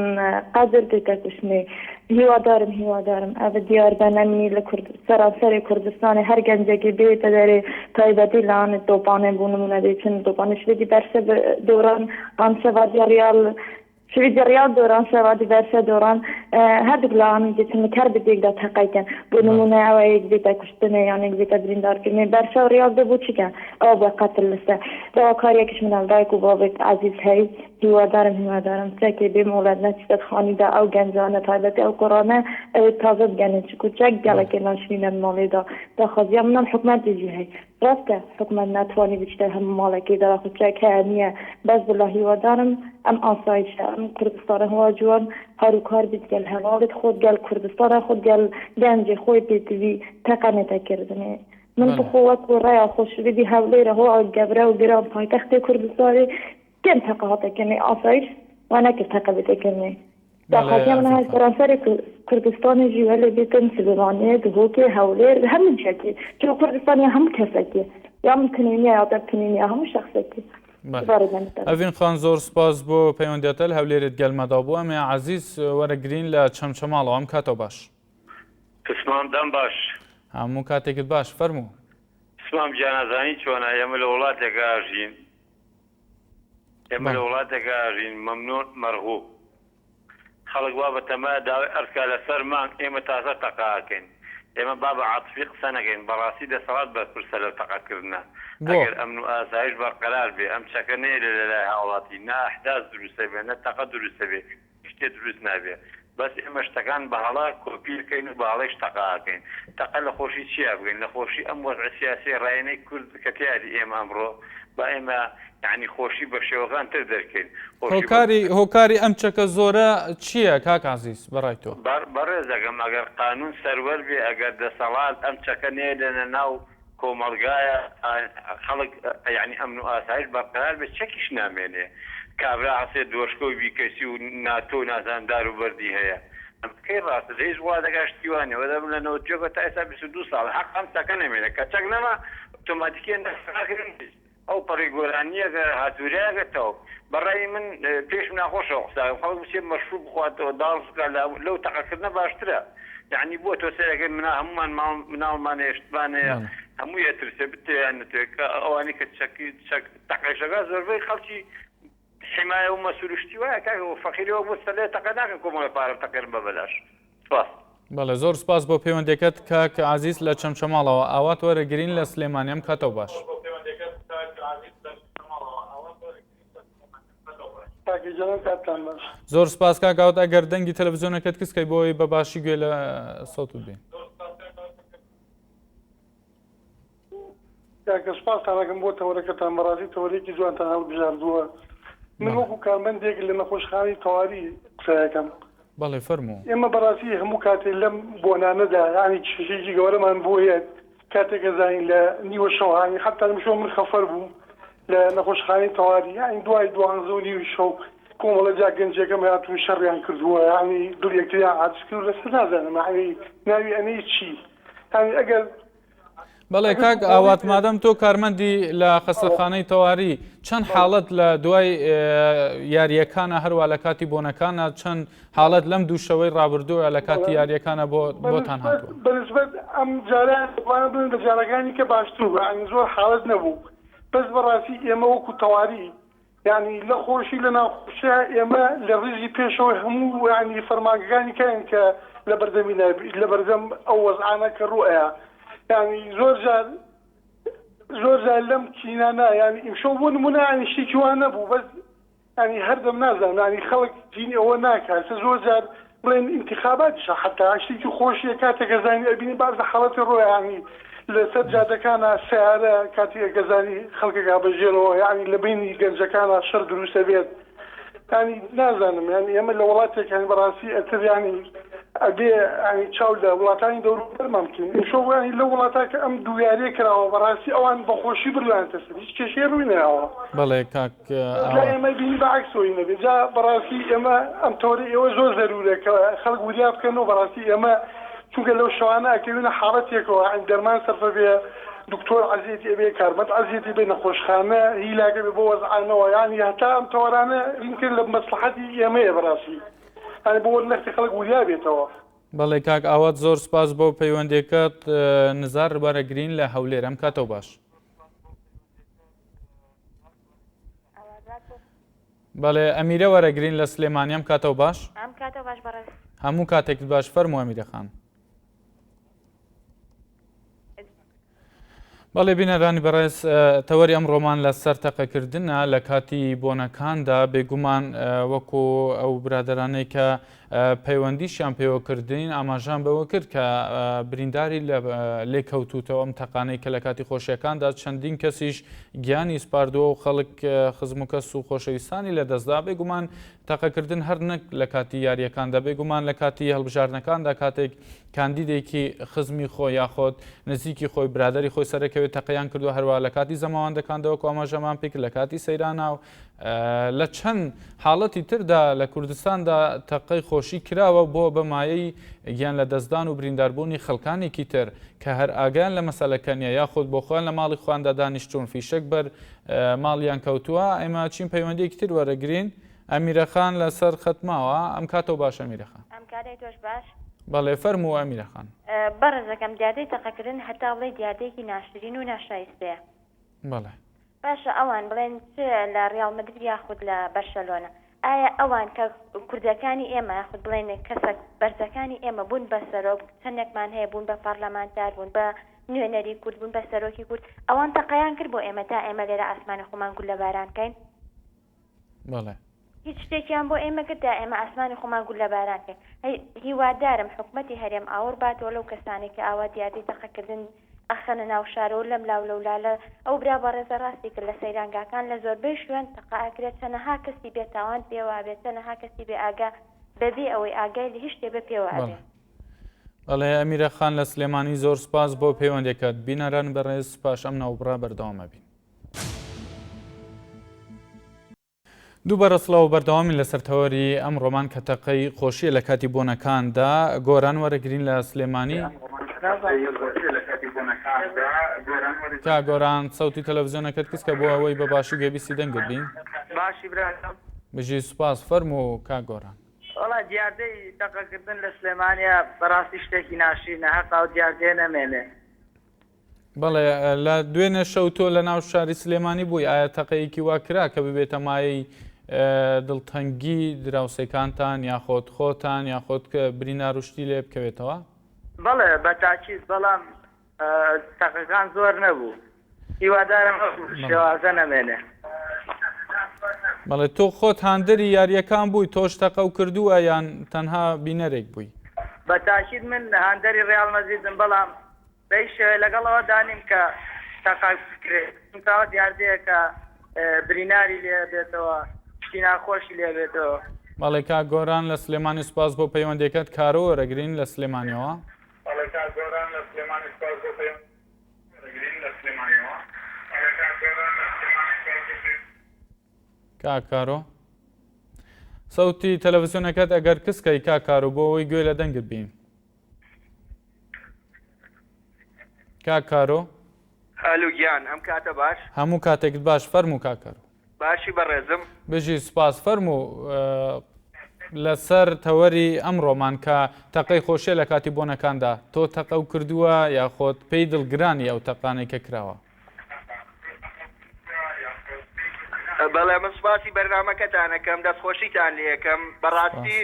I: قەدر دێتە کوشتنێ هیوادارم هیوادارم ئەڤ دیار بە نەمینی لە کورد سەرانسەری کوردستانێ هەر گەنجێکی بێتە دەرێ تایبەتی لان تۆپانێ بۆ نمونە دێچن تۆپانێ شوێدی بەرسە دۆران ئان شەڤادی ڕیال شوێدی ڕیال دۆران شەڤادی بەرسە دۆران هەردووک لان دێچن کەر بدێکدا تەقەیکەن بۆ نمونە ئەوە یەک بێتە کوشتنێ یان یەک بێتە بریندارکردنێ بەرسە و ڕیال دە بۆ چیکە ئەوە بۆ قەتل لەسە داواکاریەکیش منە دایک و بابێک عەزیز هەی هیوادارم هیوادارم چەکێ بێ مۆڵەت نەچیتە خانی دا ئەو گەنجانە تایبەتی ئەو کوڕانە ئەوێ تازە بگەنن چکو چەک گەڵەکێ ناشرینە ماڵێ دا داخوازیا منم حکومەت جی هەی ڕاستە حکومەت ناتوانی بچیتە هەموو ماڵێکێ دا خو چەک هەیە نییە بەس بڵا هیوادارم ئەم ئاسایشە ئەم کوردستانە هوا جوان هاروکار بیت گەل هەواڵت خۆت گەل کوردستانە خۆت گەل گەنجێ خۆی پێتوی تەقەنێتە کردنێ من بخۆ وەکو ڕێیا خۆشبیدی هەولێرە هۆ گەورە و گران پایتەختی کوردستانی کەم تەقە هاتە کردنێ ئاسایش وا نەکرد تەقە بێتە کردنێ داخوازیە من هەر سەرانسەری کوردستانی ژی وەلێ بێتن سلێمانیە دهۆکێ هەولێر هەموو جێکی چۆ کوردستان یا هەموو کەسێکی یا من تنێ نیە یا تە تنێ نیە هەموو شخصێکی
A: ئەڤین خان زۆر سپاس بۆ پەیوەندیەتەل هەولێرت گەلمەدا بوو ئەمێ عەزیز وەرەگرین لە چەمچەماڵەوە ئەم کاتەو باش.
J: پسمام دەم باش.
A: هەموو کاتێکت باش فەرموو.
J: پسمام گیان ئەزانی چۆنە ئێمە لە وڵاتێکا ئەژین ئێمە لە وڵاتێکا ئەژین مەمنوع مەرغوب خەڵک وا بە تەمایە داوای ئەرز کا لەسەر مانگ ئێمە تازە تەقە ئەکەین ئێمە با بە عاتفی قسە نەکەین بەڕاستی دەسەڵات بەرپرسە لەو تەقە کردنە ئەگەر ئەمن و ئاسایش بەرقەرار بێ ئەم چەکە نەیەلێ لەلای هاوڵاتی نە ئەحداس دروستە بێ نە تەقە دروستە بێ شتێ دروست نابێ. بەس ئێمە شتەکان بە هەڵە کۆپی ئەکەین و بە هەڵەیش تەقە ئەکەین. تەقە لە خۆشی چیا بکەین؟ لە خۆشی ئەم وەزعە سیاسیە ڕایەنەی کورد کە تیایەتی ئێمە ئەمڕۆ با ئێمە یانی خۆشی بە شێوەکان تر دەرکەین. خۆشی بە.
A: هۆکاری هۆکاری ئەم چەکە زۆرە چییە کاک عەزیز بەڕای تۆ؟
J: بەڕێزەکەم ئەگەر قانون سەروەر بێ ئەگەر دەسەڵات ئەم چەکە نەیەلێنە ناو کۆمەڵگایە خەڵک یانی ئەمن و ئاسایش بەرقەرار بێ چەکیش نامێنێ کابرا هەسێ دۆشکە و بیکەسی و ناتۆ و نازانم دار و بەردی هەیە ئەمە کەی ڕاستە لە هیچ وڵاتێکا شتی وا نیە وەدەم لە 91 تا ئێستا 22 ساڵە حەق ئەم چەکە نەمێنێ کە چەک نەما ئۆتۆماتیکیە ناکرێن ئەو پەڕی گۆرانیەکە هاتوریاکە تەواو بەڕای من پێشم ناخۆشە ئەو قسانەم خەڵک بچێ مەشروب بخواتەوە دانس بکات لە لەو تەقەکردنە باشترە یەعنی بۆ تۆ سەیرەکەی منا هەموومان ماڵ مناڵمان هەیە شتمان هەیە هەمووی ئەترسێ بتەوێ یان نەتەوێ کە ئەوانەی کە چەکی چەک تەقەیشەکە زۆربەی خەڵکی حیمایە و مەسول و شتی وایە کاکە وە فەقیری وەک من سەلێ تەقە ناکەن کۆمەڵێ پارە بتەقێنن بە بەلاش سپاس.
A: بەڵێ زۆر سپاس بۆ پەیوەندیەکەت کاک عەزیز لە چەمچەماڵەوە ئاوات وەرەگرین لە سلێمانی ئەم کاتەو باش. زۆر سپاس کاک ئاوات ئەگەر دەنگی تەلەڤزیۆنەکەت کز کەی بۆی بە باشی گوێ لە سەوتت بین.
K: کاکە سوپاستان ئەکەم بۆ تەوەرەکەتان بەڕاستی تەوەرێکی جوانتان هەڵبژاردووە من وەکو کارمەندێک لە نەخۆشخانەی تەواری قسەیەکەم
A: بەڵێ فەرموو.
K: ئێمە بەڕاستی هەموو کاتێ لەم بۆنانەدا یانی کێشەیەکی گەورەمان بۆ یەت کاتێک ئەزانین لە نیوە شەو هانی حەتا ئەمشەو من خەفەر بووم لە نەخۆشخانەی تەواری یانی دوای دوانزە و نیوی شەو کۆمەڵە جا گەنجێکەم هاتوون شەڕیان کردووە یانی دڵ یەکتریان عاجز کردووە لەسەر نازانم یانی ناوی ئەنەی چی یانی ئەگەر
A: بەڵێ کاک ئاوات مادەم تۆ کارمەندی لە خەستەخانەی تەواری چەند حاڵەت لە دوای یاریەکانە هەروە لە کاتی بۆنەکانە چەند حاڵەت لەم دوو شەوەی ڕابردووە لە کاتی یاریەکانە بۆ بۆتان هاتووە
K: بەنسبەت ئەم جارە بڵێن لە جارەکانی کە باشتر بوو یانی زۆر حاڵەت نەبوو بەس بەڕاستی ئێمە وەکو تەواری یانی لە خۆشی لە ناخۆشیا ئێمە لە ڕیزی پێشەوەی هەموو یانی فەرمانگەکانی کاین کە لە بەردەمی لە بەردەم ئەو وەزعانە کە ڕوو ئەیا یانی زۆر جار زۆر جار لەم کینانە یانی ئیمشەو بۆ نمونە یانی شتێکی وا نەبوو بەس یانی هەردەم نازانم یانی خەڵک جینی ئەوە ناکات سە زۆر جار بڵێن ئینتیخاباتیشە حەتا شتێکی خۆشیە کاتێک ئەزانی ئەبینی باس لە حاڵەتی ڕۆیە یانی لەسەر جادەکانا سەیارە کاتێک ئەزانی خەڵکێک بە ژێرەوە یانی لە بەینی گەنجەکانا شەڕ دروست ئەبێت یانی نازانم یانی ئێمە لە وڵاتێکانی بەڕاستی ئەتر یانی ئەبێ یانی چاو لە وڵاتانی دەوروبەرمان بکەین ئیمشەو یانی لەو وڵاتە کە ئەم دوو یاریە کراوە بەڕاستی ئەوان بە خۆشی بڕیانتە سەر هیچ کێشەی ڕووی نەیاوە.
A: بەڵێ کاک
K: لای ئێمە بینی بە عەکسەوەی نەبێ جا بەڕاستی ئێمە ئەم تەوەرەی ئێوە زۆر زەرورە کە خەڵک وریا بکەنەوە بەڕاستی ئێمە چونکە لەو شەوانە ئەکەوینە حاڵەتێکەوە یانی دەرمان سەرفە بێ دکتۆر عەزیەتی ئەبێ کارمەند عەزیەتی بێ نەخۆشخانە هیلاکە بێ بۆ وەزعانەوە یانی هەتا ئەم تەوەرانە هینکرد لە مەسڵەحەتی ئێمەیە بەڕاستی یانی بۆ نەختی خەڵک وریا بێتەوە.
A: بەڵێ کاک ئاوات زۆر سپاس بۆ پەیوەندیەکەت نزار وەرەگرین لە هەولێر ئەم کاتەو باش. بەڵێ ئەمیرە وەرەگرین لە سلێمانی ئەم کاتەوە باش
L: ئەم کاتەوە باش بەڕێز
A: هەموو کاتێکت باش فەرموو ئەمیرە خان. بەڵێ بینەرانی بەڕێز تەوەری ئەم ڕۆمان لە سەر تەقەکردنە لە کاتی بۆنەکاندا بێگومان وەکو ئەو برادرانەی کە پەیوەندیشیان پێوەکردین ئاماژان بەوە کرد کە برینداری لێکەوتوتەوە ئەم تەقانەی کە لە کاتی خۆشیەکاندا چەندین کەسیش گیانی سپاردووە و خەڵک خزم و کەس و خۆشەویستانی لە دەستدا بێگومان تەقەکردن هەر نەک لە کاتی یاریەکاندا بێگومان لە کاتی هەڵبژاردنەکاندا کاتێک کاندیدێکی خزمی خۆی یاخۆد نزیکی خۆی برادری خۆی سەرەکەوێت تەقەیان کردووە هەروە لە کاتی زەماوەندەکاندا وەکو ئاماژەمان پێکرد لە کاتی سەیرانە و لە چەند حاڵەتی تردا لە کوردستاندا تەقەی خۆشی کراوە بۆ بە مایەی گیان لە دەستدان و برینداربوونی خەڵکانێکی تر کە هەر ئاگایان لە مەسەلەکە نیە یاخود بۆ خۆیان لە ماڵی خۆیاندا دانیشتوون فیشەک بەر ماڵیان کەوتووە ئێمە چین پەیوەندیەکی تر وەرەگرین ئەمیرە خان لەسەر خەت ماوە ئەم کاتەو باش ئەمیرە خان.
L: ئەم کاتەی تۆش باش.
A: بەڵێ فەرموو ئەمیرە خان.
L: بەڕێزەکەم دیاردەی تەقەکردن هەتا بڵێی دیاردەیەکی ناشرین و ناشایستەیە.
A: بەڵێ.
L: باشە ئەوان بڵێن چ لە ڕیاڵ مەدرید یاخود لە بەرشەلۆنە ئایا ئەوان کە کوردەکانی ئێمە یاخود بڵێن کەسە بەرزەکانی ئێمە بوون بە سەرۆک چەندێکمان هەیە بوون بە پەڕلەمانتار بوون بە نوێنەری کورد بوون بە سەرۆکی کورد ئەوان تەقەیان کرد بۆ ئێمە تا ئێمە لێرە ئاسمانی خۆمان گوللەباران کەین؟
A: بەڵێ.
L: هیچ شتێکیان بۆ ئێمە کرد تا ئێمە ئاسمانی خۆمان گوللەباران کەین هەی هیوادارم حکومەتی هەرێم ئاوڕ باتەوە لەو کەسانەی کە ئاوا دیاردەی تەقەکردن ئەخەنە ناو شارەوە لەم لاو لەولا لە ئەو برا بەڕێزە ڕاستی کرد لە سەیرانگاکان لە زۆربەی شوێن تەقە ئەکرێت چەنەها کەسی بێ تاوان پێوە ئەبێت چەنەها کەسی بێ ئاگا بەبێ ئەوەی ئاگای لە هیچ شتێ بێ پێوە ئەبێ.
A: بەڵێ ئەمیرە خان لە سلێمانی زۆر سپاس بۆ پەیوەندەکەت بینەران بەڕێز پاش ئەم ناوبڕە بەردەوام ئەبین. دووبارە سڵاو و بەردەوامین لەسەر تەوەری ئەمڕۆمان کە تەقەی خۆشیە لە کاتی بۆنەکاندا گۆران وەرەگرین لە سلێمانی کا گۆران سەوتی تەلەڤزیۆنەکەت کز کە بۆ ئەوەی بە باشی گوێبیستی دەنگت بین
M: باشی براکەم
A: بژی سوپاس فەرموو کاک گۆران.
M: وەڵا دیاردەی تەقەکردن لە سلێمانیا بەڕاستی شتێکی ناشرینە هەق ئەو دیاردەیە نەمێنێ.
A: بەڵێ لە دوێنێ شەو تۆ لە ناو شاری سلێمانی بووی ئایا تەقەیەکی وا کرا کە ببێتە مایەی دڵتەنگی دراوسێکانتان یاخۆت خۆتان یاخۆت برینار و شتی لێ بکەوێتەوە؟
M: بەڵێ بە تاکید بەڵام تەقەکان زۆر نەبوو هیوادارم ئەو شێوازە نەمێنێ.
A: بەڵێ تۆ خۆت هاندەری یارییەکان بووی تۆش تەقەو کردووە یان تەنها بینەرێک بووی؟
M: بە تاکید من هاندەری ڕیاڵ مەدریدم بەڵام بە هیچ شێوەیەک لەگەڵ ئەوەدا نیم کە تەقە بکرێت، چونکە ئەوە دیاردەیەکە بریناری لێ بێتەوە، شتی ناخۆشی لێ بێتەوە.
A: بەڵێ کاک گۆران لە سلێمانی سوپاس بۆ پەیوەندیەکەت کارۆ وەرەگرین لە سلێمانیەوە. بەڵێ کاک گۆران لە سلێمانی سوپاس بۆ پەیوەندیەکەت لە سلێمانیەوە. بەڵێ کاک گۆران لە سلێمانی سوپاس بۆ پەیوەندیەکەت. کاک کارۆ سەوتی تەلەڤزیۆنەکەت ئەگەر کز کەی کاک کارۆ بۆ ئەوەی گوێ لە دەنگت بین. کاک کارۆ.
M: ئەلو گیان ئەم کاتە باش.
A: هەموو کاتێکت باش فەرموو کاک کارۆ.
M: باشی بەڕێزم.
A: بژی سوپاس فەرموو لەسەر تەوەری ئەمڕۆمان کە تەقەی خۆشیە لە کاتی بۆنەکاندا تۆ تەقەو کردووە یاخۆت پێی دڵگرانی ئەو تەقانەی کە کراوە؟
M: بەڵێ من سوپاسی بەرنامەکەتان ئەکەم دەستخۆشیتان لێ ئەکەم بەڕاستی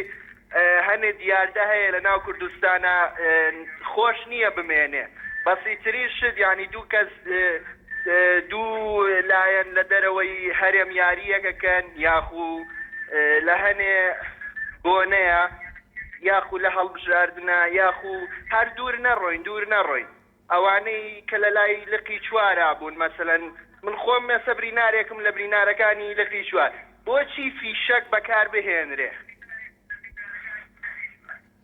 M: هەنێ دیاردە هەیە لە ناو کوردستانا خۆش نییە بمێنێ بەسیترین شت یانی دوو کەس دوو لایەن لە دەرەوەی هەرێم یارییەک ئەکەن یاخو لە هەنێ بۆنەیە یاخو لە هەڵبژاردنە یاخو هەر دوور نەڕۆین دوور نەڕۆین ئەوانەی کە لە لای لقی چوارا بوون مەسەلەن من خۆم مێسە برینارێکم لە برینارەکانی لقی چوار بۆچی فیشەک بەکار بهێنرێ؟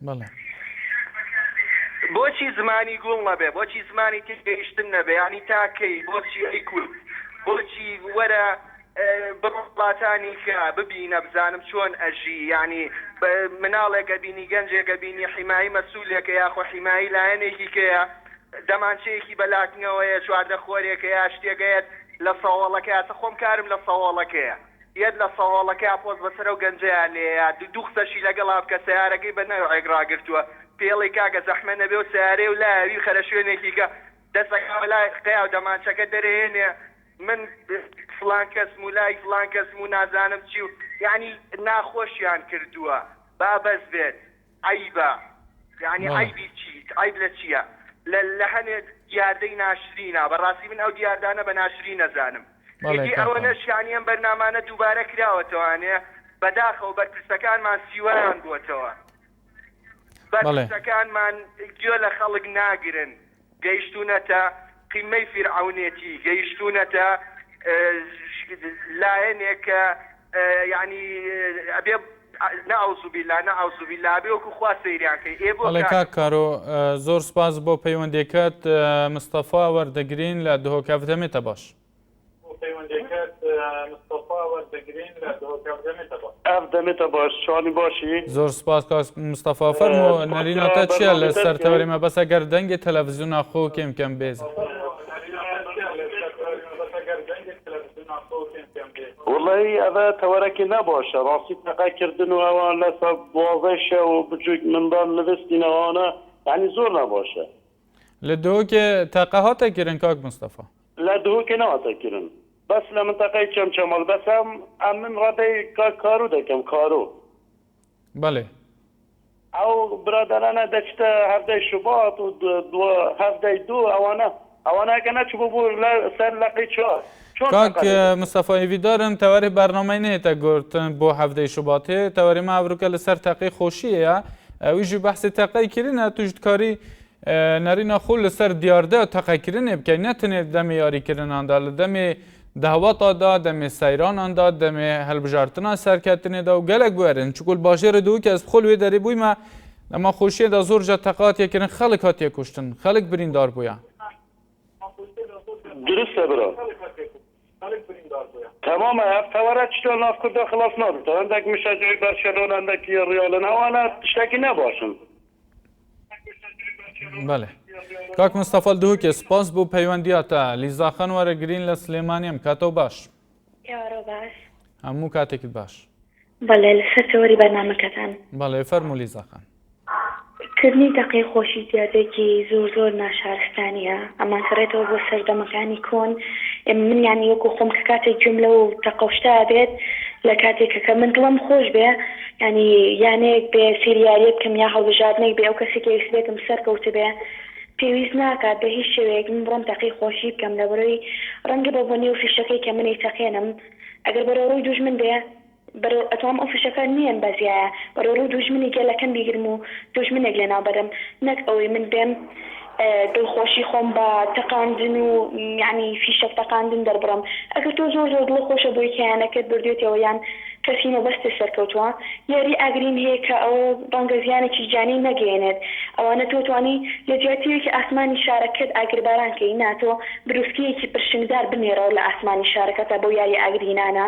A: بەڵێ.
M: بۆچی زمانی گوڵ نەبێ؟ بۆچی زمانی تێگەیشتن نەبێ؟ یانی تا کەی؟ بۆچی ئەی کورد؟ بۆچی وەرە بڕۆ وڵاتانی کە ببینە بزانم چۆن ئەژی یانی مناڵێک ئەبینی گەنجێک ئەبینی حیمایی مەسولێکە یاخۆ حیمایی لایەنێکی کەیە دەمانچەیەکی بە لاکنەوەیە 14 خۆرێکە یا شتێکەیەت لە سەوەڵەکە سە خۆم کارم لە سەوەڵەکەیە یەت لە سەوەڵەکە پۆست بەسەر ئەو گەنجەیا لێیە دوو قسەشی لەگەڵا بکە سەیارەکەی بە نەوعێک ڕاگرتووە پێڵی کاکە زەحمە نەبێ و سەیارەی و لایە ویخەرە شوێنێکی کە دەسەکە بەلای قەیا و دەمانچەکە دەرێنێ من فڵان کەسم و لای فڵان کەسم و نازانم چی و یانی ناخۆشیان کردووە با بەس بێت عەیبە یانی عەیبی چی عەیب لە چیە لە لە هەنێ دیاردەی ناشرینە بەڕاستی من ئەو دیاردانە بە ناشرین ئەزانم ئیدی ئەوەنەش یانی ئەم بەرنامانە دووبارە کراوەتەوانێ بەداخەوە بەرپرسەکانمان سیوەیان بۆتەوە بەرپرسەکانمان گوێ لە خەڵک ناگرن گەیشتوونەتە قیممەی فیرعەونێتی، گەیشتوونەتە لایەنێک کە یانی ئەبێ نەعوزوبیلا نەعوزوبیلا ئەبێ وەکو خوا سەیریان کەی. ئێ بۆ
A: بەڵێ
M: کاک؟
A: کاک کارۆ زۆر سپاس بۆ پەیوەندیەکەت مستەفا وەردەگرین لە دهۆک ئەڤدەمێتە باش. بۆ پەیوەندیەکەت مستەفا وەردەگرین لە دهۆک ئەڤدەمێتە باش.
J: ئەڤ دەمێتە باش چۆنی باشی؟
A: زۆر سپاس کاک مستەفا فەرموو نەریناتە چیە لە سەر تەوەری مەبەست ئەگەر دەنگی تەلەفزیونا خۆ کێم کەم بێ زەحمەت.
J: وەڵی ئەڤە تەوەرەکی نەباشە ڕاستی تەقە کردن و ئەوان لەسە دوازدەی شەو بچوک منداڵ نڤستین ئەوانە یانی زۆر نەباشە.
A: لە دهۆکێ تەقە هاتە کردن کاک مستەفا؟
J: لە دهۆکێ نەهاتە کرن بەس لە منتەقەی چەمچەماڵ بەس ئەم ئەمن ڕەدەی کاک کارو دەکەم کارو.
A: بەڵێ.
J: ئەو برادەرانە دەچتە هەڤدەی شوبات و دو هەڤدەی دوو ئەوانە ئەوانە ئەگەر نەچبوو بۆ لە سەر لقی چوار.
E: چۆن
A: کاک
E: تەقە دەبێت؟
A: مستەفا هیڤیدارم تەوەری بەرنامەی نەهێتە گۆرتن بۆ حەڤدەی شوباتێ تەوەری مە ئەڤروکە لەسەر تەقەی خۆشیەیە ئەویژی بەحسی تەقەی کرنە توش دکاری نەرینا خۆ لەسەر دیاردە تەقەکردنێ بکەی نە تەنێ دەمێ یاریکردناندا لە دەمێ دەوەتادا دەمێ سەیراناندا دەمێ هەلبژارتنا سەرکەتنێدا و گەلەک بوێرن چکول باژێرە دوو کەس بخۆل وێ دەرێ بوویمە لەما خۆشیەدا زۆر جا تەقە هاتیە کردن خەڵک هاتیە کوشتن خەڵک بریندار بووە.
E: دروستە برا. تەمامە ئەف تەوەرە چتۆ ناف کوردا خلاص نابێت هەندێک مشەجعی بەرشەلۆنە هەندێک ڕیالن ئەوانە شتێکی نەباشن.
A: بەێ کاک مستەفا دهۆکێ سپاس بۆ پەیوەندیاتە لیزا خان وەرە گرین لە سلێمانیم کاتەوە باش
I: ئێوارە باش
A: هەموو کاتێکت باش
I: بەڵێ لەسەر تەوەری بەرنامەکەتان.
A: بەڵێ فەرموو لیزا خان.
I: کردنی تەقەی خۆشی دیاردەیەکی زۆر زۆر ناشارستانیە ئەمانگەڕێتەوە بۆ سەردەمەکانی کۆن من یانی وەکو خۆم کە کاتێک گوێم لەو تەقە و شتە ئەبێت لە کاتێک کە من دڵم خۆش بێ یانی یانەیەک بێ سەیری یاریەک بکەم یا هەڵبژاردنێک بێ ئەو کەسێک ویستبێتم سەرکەوتبێ پێویست ناکات بە هیچ شێوەیەک من بڕۆم تەقەی خۆشی بکەم لەبەرئەوەی ڕەنگە بە بۆنەی و فیشەکەی کە من ئەیتەقێنم ئەگەر بەرەو ڕووی دوژمن بێ بەرەو ئەتوانم ئەو فشەکە نیەم بەزیایە بەرەو ڕوو دوژمنی گەلەکەم بیگرم و دوژمنێک لەناو بەرم نەک ئەوەی من بێم دڵخۆشی خۆم بە تەقاندن و یانی فیشەک تەقاندن دەربڕم ئەگەر تۆ زۆر زۆر دڵت خۆشە بۆی کە یانەکەت بردوێتەوە یان کەسی مەبەستت سەرکەوتووە یاری ئاگرین هەیە کە ئەوە ڕەنگە زیانێکی گیانی نەگەیەنێت ئەوانە تۆ توانی لە جیاتیەکی ئاسمانی شارەکەت ئاگرباران کەی نا تۆ بروسکەیەکی پرشنگدار بنێرەوە لە ئاسمانی شارەکەتا بەو یاری ئاگرینانە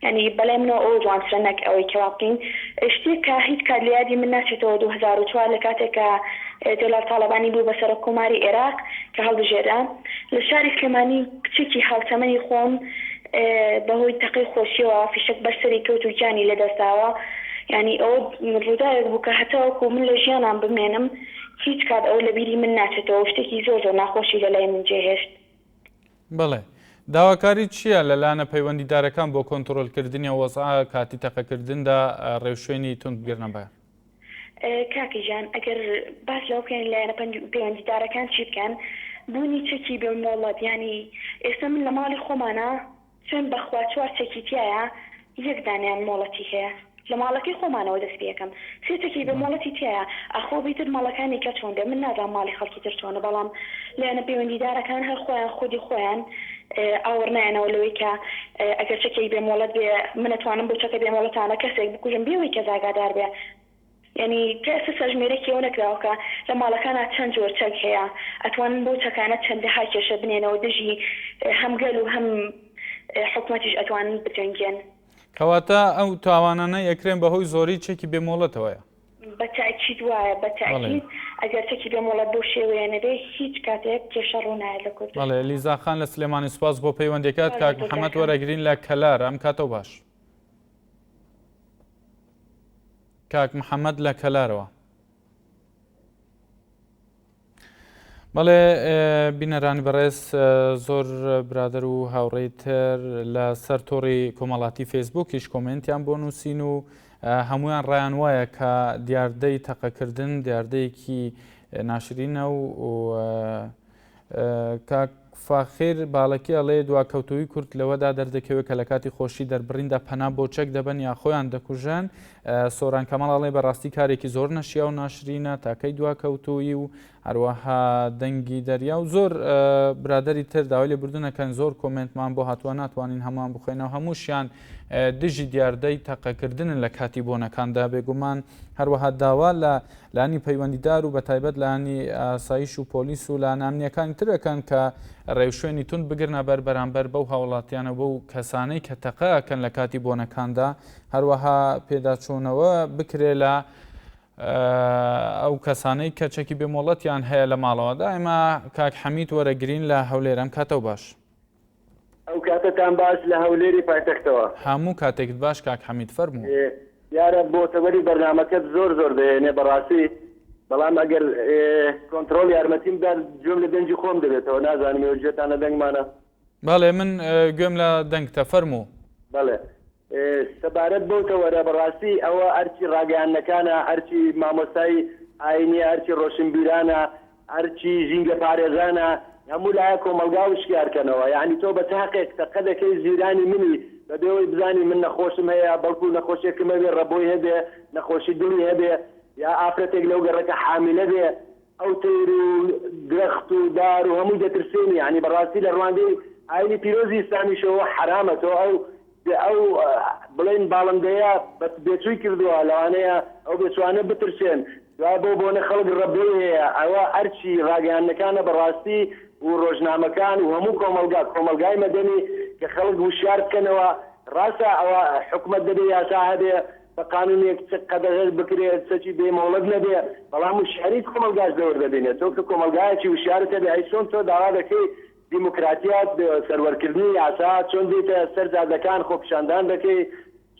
I: یانی بەلای منەوە ئەوە جوانترە نەک ئەوەی کە وا بکەین شتێک کە هیچ کات لە یادی من ناچێتەوە 2004 لە کاتێک کە جەلال تاڵەبانی بوو بە سەرۆک کۆماری ئێراق کە هەڵبژێرا لە شاری سلێمانی کچێکی هاوتەمەنی خۆم بەهۆی تەقەی خۆشیەوە فیشەک بەر سەری کەوت و گیانی لەدەست داوە یانی ئەوە ڕووداوێک بوو کە هەتاوەکو من لە ژیانام بمێنم هیچ کات ئەوە لەبیری من ناچێتەوە و شتێکی زۆر زۆر ناخۆشی لەلای من جێهێشت.
A: بەڵێ. داواکاریت چییە لە لایەنە پەیوەندیدارەکان بۆ کۆنتڕۆلکردنی ئەو وەزعە کاتی تەقەکردندا ڕێوشوێنی توند بگرنە بەر؟
I: کاکە گیان ئەگەر باس لەوە بکەین لایەنە پەیوەندیدارەکان چی بکەن بوونی چەکی بێ مۆڵەت یانی ئێستا من لە ماڵی خۆمانا سوێند بەخوا چوار چەکی تیایە یەک دانەیان مۆڵەتی هەیە لە ماڵەکەی خۆمانەوە دەست پێکەم سێ چەکی بێ مۆڵەتی تیایە ئاخۆ بیتر ماڵەکانی کە چۆن بێ من نازانم ماڵی خەڵکی تر چۆنە بەڵام لایەنە پەیوەندیدارەکان هەر خۆیان خودی خۆیان ئاوڕ نایەنەوە لەوەی کە ئەگەر چەکێک بێ مۆڵەت بێ من ئەتوانم بەو چەکە بێ مۆڵەتانە کەسێک بکوژم بێ ئەوەی کەس ئاگادار بێ یانی تا ئێستا سەرژمێرێکی ئەوە نەکراوە کە لە ماڵەکانا چەند جۆر چەک هەیە ئەتوانن بەو چەکانە چەندەها کێشە بنێنەوە دژی هەم گەل و هەم حکومەتیش ئەتوانن بجەنگێن.
A: کەواتە ئەو تاوانانەی ئەکرێن بەهۆی زۆری چەکی بێ مۆڵەتەوەیە.
I: بە تەئکید وایە بە تەئکید ئەگەر چەکی بێ مۆڵەت بەو شێوەیە نەبێ هیچ کاتێک کێشە ڕوو نایەت لە کوردستان.
A: بەڵێ لیزا خان لە سلێمانی سوپاس بۆ پەیوەندیەکەت. کاک محەمەد وەرەگرین لە کەلار ئەم کاتەو باش. کاک محەمەد لە کەلارەوە. بەڵێ بینەرانی بەڕێز زۆر برادەر و هاوڕێی تر لە سەر تۆڕی کۆمەڵاتی فەیسبوکیش کۆمێنتیان بۆ نووسین و هەمویان ڕایان وایە کە دیاردەی تەقەکردن دیاردەیەکی ناشرینە و کاک فاخیر باڵەکی ئەڵێ دواکەوتوویی کورد لەوەدا دەردەکەوێت کە لە کاتی خۆشی دەربڕیندا پەنا بۆ چەک دەبەن یا خۆیان دەکوژن. سۆران کەماڵ ئەڵێ بەڕاستی کارێکی زۆر نەشیا و ناشرینە تاکەی دواکەوتوویی و هەروەها دەنگی دەریا و زۆر برادری تر داوای لێبوردنەکەن زۆر کۆمێنتمان بۆ هاتووە ناتوانین هەمووان بخوێنەوە هەمووشیان دژی دیاردەی تەقەکردنن لە کاتی بۆنەکاندا بێگومان هەروەها داوا لە لانی پەیوەندیدار و بەتایبەت لانی ئاسایش و پۆلیس و لایەنە ئەمنییەکانی تر ئەکەن کە ڕێوشوێنی توند بگرنە بەر بەرامبەر بەو هاوڵاتیانە و بەو کەسانەی کە تەقە ئەکەن لە کاتی بۆنەکاندا هەروەها پێداچوونەوە بکرێ لە ئەو کەسانەی کە چەکی بێمۆڵەتیان هەیە لە ماڵەوە دائما کاک حەمید وەرەگرین لە هەولێر ئەم کاتەو باش.
N: ئەو کاتەتان باش لە هەولێری پایتەختەوە.
A: هەموو کاتێکت باش کاک حەمید فەرموو.
N: دیارە بۆ تەوەری بەرنامەکەت زۆر زۆر دەهێنێ بەڕاستی بەڵام ئەگەر کۆنتڕۆڵ یارمەتیم بدات گوێم لە دەنگی خۆم دەبێتەوە نازانم ئێوە گوێتان لە دەنگمانە؟
A: بەڵێ من گوێم لە دەنگتە فەرموو.
N: بەڵێ سەبارەت بەو تەوەرە بەڕاستی ئەوە ئەرکی ڕاگەیاندنەکانە، ئەرکی مامۆستای ئاینیە، ئەرکی ڕۆشنبیرانە، ئەرکی ژینگەپارێزانە. هەموو لایە کۆمەڵگا وشیار کەنەوە یانی تۆ بە چ هەقێک تەقە دەکەی جیرانی منی بەبێ ئەوەی بزانی من نەخۆشم هەیە بەڵکو نەخۆشیەکم هەبێ ڕەبۆی هەبێ نەخۆشی دڵی هەبێ یا ئافرەتێک لەو گەڕەکە حامیلە بێ ئەو تەیر و درەخت و دار و هەمووی دەترسێنی یانی بەڕاستی لە ڕوانگەی ئاینی پیرۆزی ئیسلامیشەوە حەرامە تۆ ئەو ئەو بڵێن باڵندەیە بێچووی کردووە لەوانەیە ئەو بێچوانە بترسێن دوای بەو بۆنە خەڵک ڕەبۆی هەیە ئەوە ئەرکی ڕاگەیاندنەکانە بەڕاستی و ڕۆژنامەکان و هەموو کۆمەڵگا کۆمەڵگای مەدەنی کە خەڵک وشیار بکەنەوە ڕاستە ئەوە حکومەت دەبێ یاسا هەبێ بە قانونێک چ قەدەغە بکرێ چەکی بێ مۆڵەت نەبێ بەڵام وشیاری کۆمەڵگاش دەور دەبینێ تۆ کە کۆمەڵگایەکی وشیارت هەبێ ئەی چۆن تۆ داوا دەکەی دیموکراتیات، سەروەرکردنی یاسا، چۆن دێیتە سەر جادەکان خۆپیشاندان دەکەی،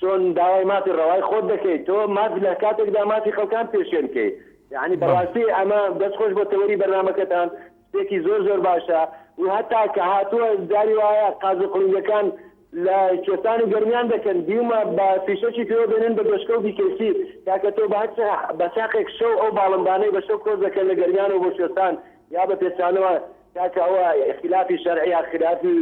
N: چۆن داوای مافی ڕەوای خۆت دەکەی، تۆ ماف لە کاتێکدا مافی خەڵکان پێشێل کەی، یەعنی بەڕاستی ئەمە دەست خۆش بۆ تەوەری بەرنامەکەتان شتێکی زۆر زۆر باشە و هەتا کە هاتووە جاری وایە قاز و قڵینگەکان لە کوێستان و گەرمیان دەکەن دیومە بە فیشەکی پێوە دێنن بە دۆشکە و بیکەیسی کاکە تۆ بە هەر بە چاقێک شەو ئەو باڵندانەی بە شەو کۆچ دەکەن لە گەرمیانەوە بۆ کوێستان یا بە پێچانەوە کاکە ئەوە خلافی شەرعیە خلافی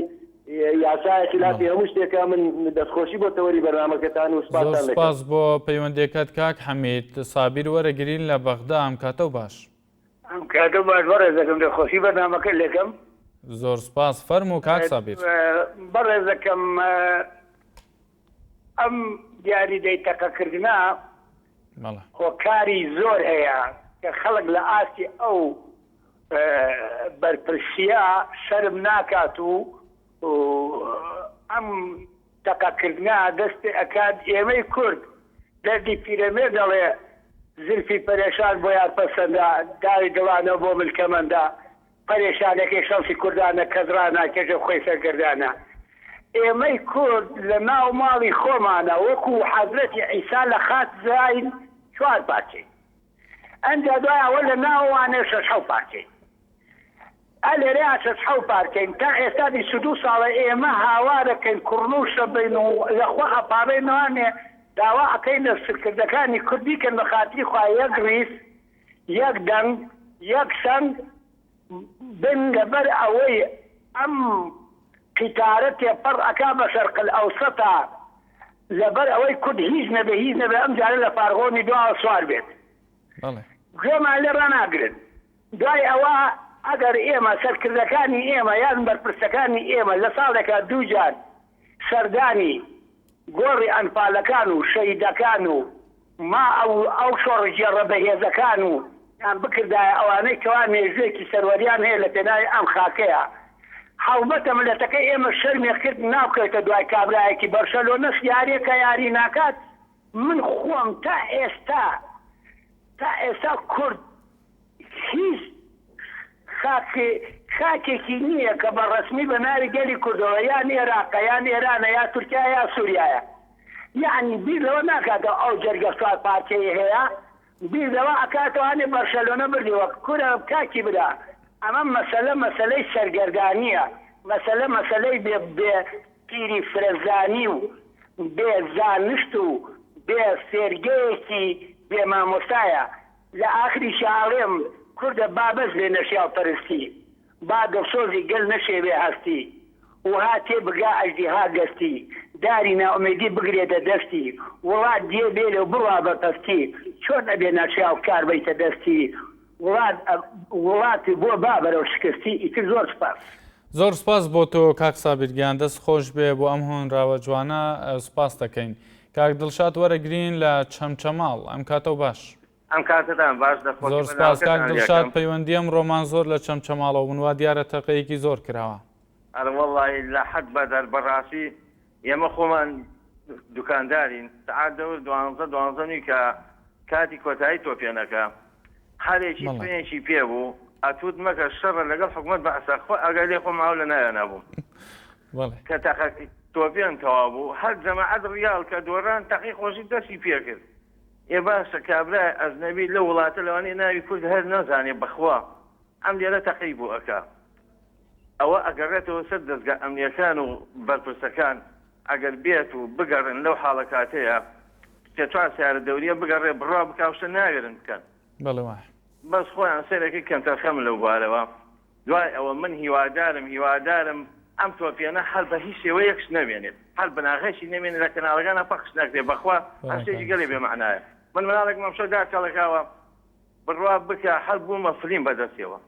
N: یاسایە خلافی هەموو شتێکە من دەستخۆشی بۆ تەوەری بەرنامەکەتان و
A: زۆر
N: سپاستان دەکەم.
A: سپاس بۆ پەیوەندیەکەت کاک حەمید سابیر وەرەگرین لە بەغدا ئەم کاتەو باش.
O: ئەم کاتەو باش بەڕێزەکەم دەستخۆشی بەرنامەکەت لێکەم.
A: زۆر سپاس فەرموو کاک سابیر.
O: بەڕێزەکەم ئەم دیاریدەی تەقەکردنە هۆکاری زۆر هەیە کە خەڵک لە ئاستی ئەو بەرپرسیە شەرم ناکات و ئەم تەقەکردنە دەست پێ ئەکات ئێمەی کورد دەردی پیرەمێرد ئەڵێ زلفی پەرێشان بۆ یار پەسەندە داوی دڵانە بۆ مل کەمەندە پەرێشانەکەی شەمسی کوردانە کەس ڕاناکێشێ خۆی سەرگەردانە ئێمەی کورد لە ناو ماڵی خۆمانە وەکو حەزرەتی عیسا لە خاک زاین چوار پارچەین ئەنجا دوای ئەوە لە ناوەوانێ شەش حەو پارچەین ئا لێرەیا شەش حەو پارچەین تا ئێستا 22 ساڵە ئێمە هاوارەکەین کوڕنوشە بین و لە خوا ئەپاڕێینەوانێ داوا ئەکەین لە سرکردەکانی کورد بیکەن بە خاتری خوا یەک ڕیز یەک دەنگ یەک سەنگ بن لەبەر ئەوەی ئەم قیتارە تێپەڕ ئەکا بە شەرق الاوسەتا لەبەر ئەوەی کورد هیچ نەبێ هیچ نەبێ ئەم جارە لە فارغۆنی دواوە سوار بێت گوێمان لێ ڕاناگرن دوای ئەوە ئەگەر ئێمە سەرکردەکانی ئێمە یان بەرپرسەکانی ئێمە لە ساڵێکا دووجار سەردانی گۆڕی ئەنفالەکان و شەهیدەکان و ما ئەو ئەو شۆڕشگێڕە بەهێزەکان و یان بکردایە ئەوانەی کەوا مێژووێکی سەروەریان هەیە لە پێناوی ئەم خاکەیا هەڵبەتە ملەتەکەی ئێمە شەرمێ کرد ناکەوێتە دوای کابرایەکی بەرشەلۆنەش یاریەکە یاری ناکات من خۆم تا ئێستا تا ئێستا کورد هیچ خاک خاکێکی نییە کە بە ڕەسمی بە ناوی گەلی کوردەوە یان ئێراقە یان ئێرانە یا تورکیا یا سوریایە یەعنی بیر لەوە ناکاتەوە ئەو جەرگە چوار پارچەی هەیە بیر لەوە ئەکاتەوە هەنێ بەرشەلۆنە بردیوە کورە کاکی برا ئەمە مەسەلە مەسەلەی سەرگەردانیە مەسەلە مەسەلەی بێ بێ پیری فرەزانی و بێ زانست و بێ فێرگەیەکی بێ مامۆستایە لە ئاخریشا ئەڵێم کوردە با بەس بێ نەشیاو پەرستی با دڵسۆزی گەل نەشێوێ هەستی وها تێ بگا ئەژدیها گەستی داری نائومێدی بگرێتە دەستی وڵات جێ بێلێ و بڕوا بە پەستی چۆن ئەبێ نەشیاو کار بەیتە دەستی وڵات وڵات بۆ با بەرەو شکستی ئیتر زۆر سوپاس.
A: زۆر سوپاس بۆ تۆ کاک سابیر گیان دەست خۆش بێ بۆ ئەم هۆنراوە جوانە سوپاست دەکەین. کاک دڵشاد وەرەگرین لە چەمچەماڵ ئەم کاتەو باش.
J: ئەم کاتەتان باش دەستخۆشی
A: زۆر سپاس کاک
J: بەرنامەکەتان
A: دڵشاد
J: لێکەم.
A: پەیوەندی ئەمڕۆمان زۆر لە چەمچەماڵەوە بوون وا دیارە تەقەیەکی زۆر کراوە.
J: ئەرەوەڵای لە حەد بەدەر بەڕاستی ئێمە خۆمان دوکاندارین سەعات دەور دوانزە دوانزە نوی کە کاتی کۆتایی تۆپێنەکە هەرێکی
A: بەڵێ.
J: تفەنگێکی پێ بوو ئەتوت مەکە شەڕە لەگەڵ حکومەت بەعسە خۆ ئاگای لێ خۆم ئاو لە ناویانا بووم
A: بەڵێ.
J: کە تەقە تۆپێن تەواو بوو هەر جەماعەت ڕیاڵ کە دۆڕان تەقەی خۆشی دەستی پێکرد ئێ باشە کابرای ئەجنەبی لەو وڵاتە لەوانەیە ناوی کورد هەر نەزانێ بەخوا ئەم لێرە تەقەی بۆ ئەکا ئەوە ئەگەڕێتەوە سەر دەزگا ئەمنیەکان و بەرپرسەکان ئەگەر بێت و بگەڕێن لەو حاڵە کاتەیە سێ چوار سەیارە دەوریە بگەڕێ بڕوا بکا و شتە ناوێرن بکەن
A: بەڵێ وایە.
J: بەس خۆیان سەیرەکەی کەمتەرخەمن لەو بارەوە.
P: دوای ئەوە من هیوادارم هیوادارم ئەم تۆپێنە هەر بە هیچ شێوەیەکش نەمێنێت هەر بناغەیشی نەمێنێت لە کەناڵەکانا پەخش نەکرێت بەخوا هەر شتێکی گەلێ بێ مەعنایە من مناڵێکم ئەمشەو داچەڵەکاوە بڕوا بکە هەر بوومە فلیم بەدەستیەوە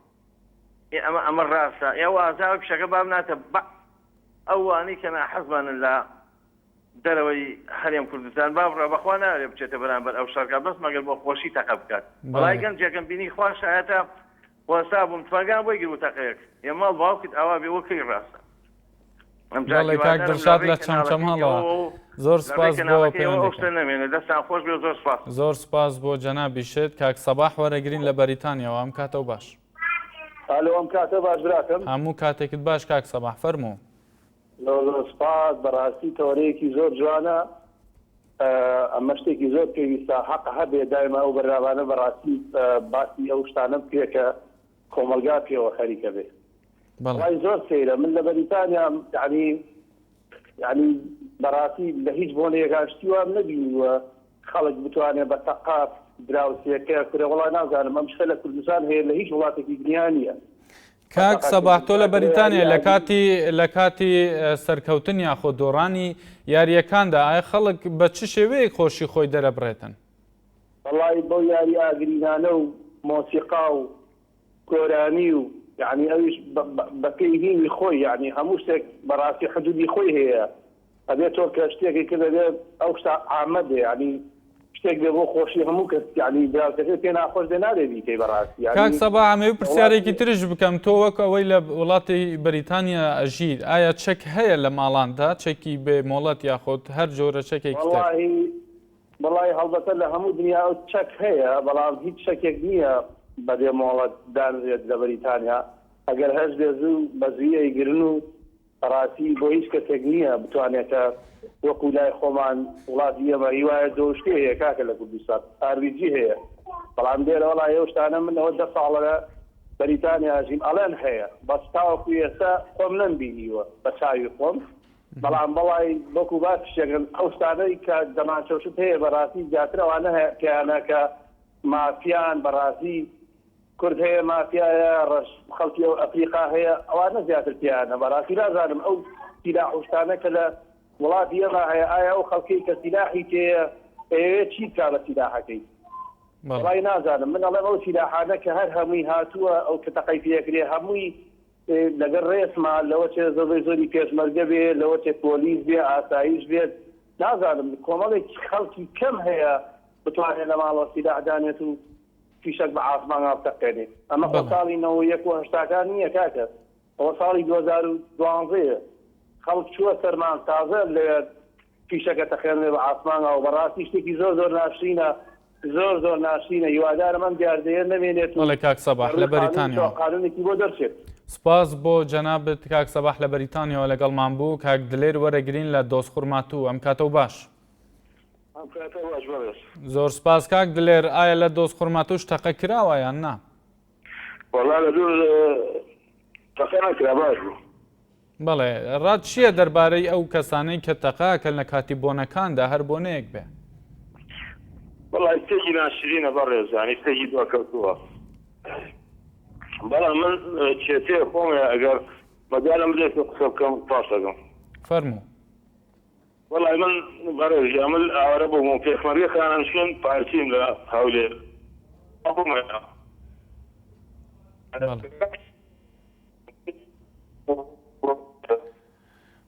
P: ئێ ئەمە ئەمە ڕاستە ئێ ئەو ئازاوە پیشەکە باب ناتە بە ئەوانەی کە ناحەزمانن لە دەرەوەی هەرێم کوردستان با بڕوا بەخوا ناوێ بچێتە بەرامبەر ئەو شەڕکە بەس مەگەر بۆ خۆشی تەقە بکات وەڵای گەنجێکم بینی خوا شایەتە وەستا بووم تفەنگان بۆی گربوو تەقەیەک ئێ ماڵ باوکت ئاوا بێ وەکەی ڕاستە ئەمجا
A: بەڵێ کاک
P: هیوادارم لە
A: دڵشاد
P: ڕێی
A: لە
P: کەناڵەکەی
A: چەمچەماڵەوە
P: ئێوەوە و
A: زۆر
P: لە ڕێی
A: سپاس بۆ
P: کەناڵەکەی ئێوە ئەو شتە
A: پەیوەندیەکە.
P: نەمێنێ دەستان خۆش بێ و زۆر سپاس.
A: زۆر سپاس بۆ جەنابیشت کاک سەباح وەرەگرین لە بەریتانیاوە ئەم کاتەو باش.
Q: ئالۆ ئەم کاتە باش براکەم.
A: هەموو کاتێکت باش کاک سەباح فەرموو.
Q: زۆر زۆر سپاس بەڕاستی تەوەرەیەکی زۆر جوانە ئەمە شتێکی زۆر پێویستە حەق هەبێ دایمە ئەو بەرنامانە بەڕاستی باسی ئەو شتانە بکرێ کە کۆمەڵگا پێوە خەریکە بێ وەڵای زۆر سەیرە من لە بەریتانیام یعنی یعنی بەڕاستی لە هیچ بۆنەیەکا شتی وام نەبینیوە خەڵک بتوانێ بە تەقە دراوسێکە کورە وەڵا نازانم ئەم شتە لە کوردستان هەیە لە هیچ وڵاتێکی دنیا نییە
A: کاک سەباح تۆ لە بەریتانیا لە کاتی لە کاتی سەرکەوتن یاخۆ دۆڕانی یارییەکاندا ئایا خەڵک بە چ شێوەیەک خۆشی خۆی دەرەبڕێتن؟
Q: وەڵایی بەو یاری ئاگرینانە و مۆسیقا و گۆرانی و یانی ئەویش بە پێی هینی خۆی یانی هەموو شتێک بەڕاستی حدودی خۆی هەیە ئەبێ تۆ کە شتێکی کرد ئەبێ ئەو شتە عامە بێ یانی شتێک بێ بۆ خۆشی هەموو کەس یانی دراوسێکەی پێ ناخۆش بێ نابێ بیکەی بەڕاستی
A: کاک
Q: یانی
A: سەباح ئەمەوێ پرسیارێکی
Q: وڵاتی
A: ترش بکەم تۆ وەک ئەوەی لە وڵاتی بەریتانیا ئەژیت ئایا چەک هەیە لە ماڵاندا چەکی بێ مۆڵەت یاخود هەر جۆرە چەکێکی تر؟
Q: وەڵاهی وەڵاهی هەڵبەتە لە هەموو دنیا ئەو چەک هەیە بەڵام هیچ چەکێک نییە بە بێ مۆڵەت دانرێت لە بەریتانیا ئەگەر هەش بێ زوو بە زووی ئەیگرن و بەڕاستی بۆ هیچ کەسێک نییە بتوانێت کە وەکو لای خۆمان وڵاتی ئێمە هی وایە دۆشکێ هەیە کاکە لە کوردستان ئاربیجی هەیە بەڵام لێرە وەڵا ئەو شتانە من ئەوە دە ساڵە لە بەریتانیا ئەژیم ئەڵێن هەیە بەس تاوەکو ئێستا خۆم نەمبینیوە بە چاوی خۆم بەڵام بەڵای وەکو باسیشەکەن ئەو شتانەی کە دەمانچەوشت هەیە بەڕاستی زیاتر ئەوانە پێیانە کە مافیان بەڕاستی کورد هەیە مافیایە ڕەش خەڵکی ئەو ئەفریقا هەیە ئەوانە زیاتر پێیانە بەڕاستی نازانم ئەو سیلاح و شتانە کە لە وڵاتی ئێمە هەیە ئایا ئەو خەڵکەی کە سیلاحی پێیە ئەیەوێت چی بکا بە سیلاحەکەی وەڵای نازانم من ئەڵێم ئەو سیلاحانە کە هەر هەمووی هاتووە ئەو کە تەقەی پێکرێ هەمووی لەگەر ڕێسما لەوە چێ زۆربەی زۆری پێشمەرگە بێ لەوە چێ پۆلیس بێ ئاسایش بێت نازانم کۆمەڵێک خەڵکی کەم هەیە بتوانێت لە ماڵەوە سیلاح دانێت و فیشەک بە ئاسمانا بتەقێنێ ئەمە خۆ ساڵی 91 و هەشتاکان نییە کاکە ئەوە ساڵی 2012 یە خەڵک چووە سەرمان تازە لەوێ فیشەکە تەقێنرێ بە ئاسمانەوە بەڕاستی شتێکی زۆر زۆر ناشرینە زۆر زۆر ناشرینە هیوادارم ئەم دیاردەیە نەمێنێت و
A: بەڵێ کاک سەباح
Q: لە
A: لە
Q: ڕووی قانونیشەوە
A: بەریتانیاوە.
Q: قانونێکی بۆ دەرچێت.
A: سپاس بۆ جەنابت کاک سەباح لە بەریتانیاوە لەگەڵمان بوو کاک دلێر وەرەگرین لە دۆزخورماتوو ئەم کاتەو باش.
R: ئەم کاتە باش بەڕێز.
A: زۆر سپاس کاک دلێر ئایا لە دۆزخورماتووش تەقە کراوە یان نا؟
R: وەڵا لە دوور تەقە نەکرا باش بوو.
A: بەڵێ ڕات چییە دەربارەی ئەو کەسانەی کە تەقە ئەکەن لە کاتی بۆنەکاندا هەر بۆنەیەک بێ؟
R: وەڵا شتێکی ناشرینە بەڕێز یانی شتێکی دواکەوتووە بەڵام من کێشەیە خۆم هەیە ئەگەر مەجالم بدەیت قسە بکەم سپاس دەکەم.
A: فەرموو.
R: وەڵای من بەڕێز گیان من ئاوارە بووم و پێشمەرگە خانەنشین پارتیم لە هەولێر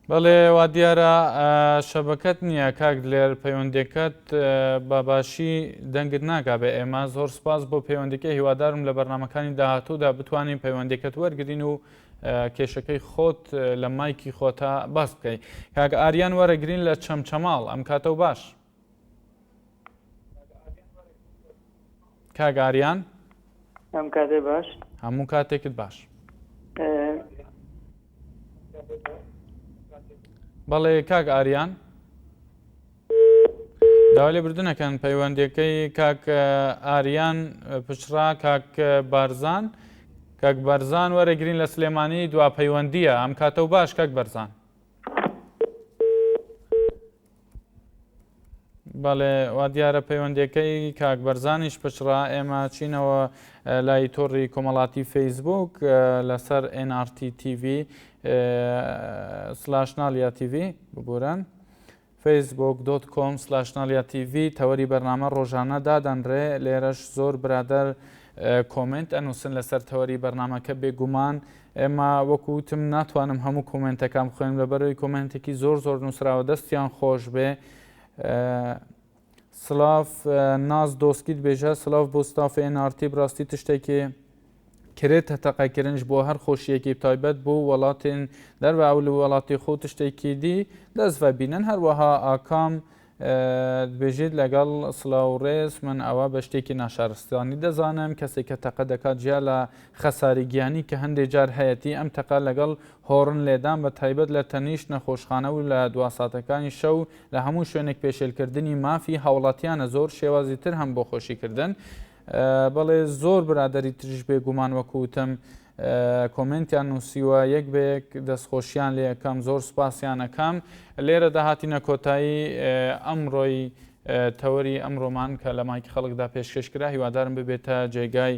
A: بەڵێ وا دیارە شەبەکەت نییە کاک دلێر پەیوەندەکەت بە باشی دەنگت ناگا بە ئێمە زۆر سپاس بۆ پەیوەندەکە هیوادارم لە بەرنمەکانی داهاتوودا بتوانین پەیوەندەکەت وەرگین و کێشەکەی خۆت لە مایکی خۆتا باس بکەی کاک ئاریان وەرەگرین لە چەمچەماڵ ئەم کاتەو باش کاک ئاریان
S: ئەم کاتێ باش
A: هەموو کاتێکت باش بەڵێ کاک ئاریان داوای لێبوردن ئەکەن پەیوەندیەکەی کاک ئاریان پچڕا کاک بارزان کاک بەرزان وەرەگرین لە سلێمانی دوا پەیوەندیە ئەم کاتە و باش کاک بەرزان. بەڵێ وا دیارە پەیوەندیەکەی کاک بەرزانیش پچڕا ئێمە چینەوە لای تۆڕی کۆمەڵاتی فەیسبوک لەسەر NRT TV سلاش نالیا TV ببورن فەیسبوک دۆت کۆم سلاش نالیا TV تەوەری بەرنامە ڕۆژانە دادەنرێ لێرەش زۆر برادەر کۆمنت ئەنووسن لەسەر تەوەری بەرنامەکە بێگومان ئێمە وەکو وتم ناتوانم هەموو کۆمنتەکان بخوێنم لەبەرەوەی کۆمنتێکی زۆر زۆر نووسراوە دەستیان خۆش بێ سلااف ناز دۆسکیت بێژە سلااف بۆ ستاف NRT بڕاستی تشتێکی کرێت تەقەکردنش بۆ هەر خۆشیەکی تایبەت بۆ وڵاتێن دەرەوە ئەو لە وڵاتی خۆ تشتێکی دی دەست بینن هەروەها ئاکام دبێژێت لەگەڵ سڵاو و ڕێز من ئەوە بە شتێکی ناشارستانی دەزانم کەسێک کە تەقە دەکات جیا لە خەساری گیانی کە هەندێ جار هەیەتی ئەم تەقە لەگەڵ هۆڕن لێدان بە تایبەت لە تەنیشت نەخۆشخانە و لە دواساتەکانی شەو لە هەموو شوێنێک پێشێلکردنی مافی هاوڵاتیانە زۆر شێوازی تر هەم بۆ خۆشیکردن بەڵێ زۆر برادەری تریش بێگومان وەکو وتم کۆمێنتیان نووسیوە یەک بە یەک دەستخۆشیان لێ ئەکەم زۆر سوپاسیان ئەکەم لێرە داهاتینە کۆتایی ئەمڕۆی تەوەری ئەمڕۆمان کە لە مایکی خەڵکدا پێشکەش کرا هیوادارم ببێتە جێگای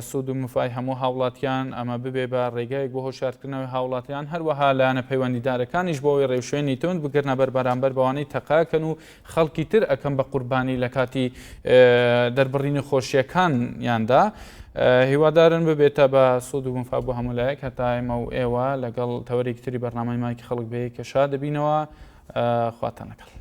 A: سوود و مفای هەموو هاوڵاتیان ئەمە ببێ بە ڕێگایەک بۆ هۆشارکردنەوەی هاوڵاتیان هەروەها لایەنە پەیوەندیدارەکانیش بۆ ئەوەی ڕێوشوێنی توند بگرنە بەر بەرامبەر بەوانەی تەقەکەن و خەڵکی تر ئەکەم بە قوربانی لە کاتی دەربڕینی خۆشیەکانیاندا هیوادارن ببێتە بە سوود و مفا بۆ هەموو لایەک هەتا ئێمە و ئێوە لەگەڵ تەوەرێکی تری بەرنامەی مایکی خەڵک بەیەک کە شاد دەبینەوە خواتان لەگەڵ.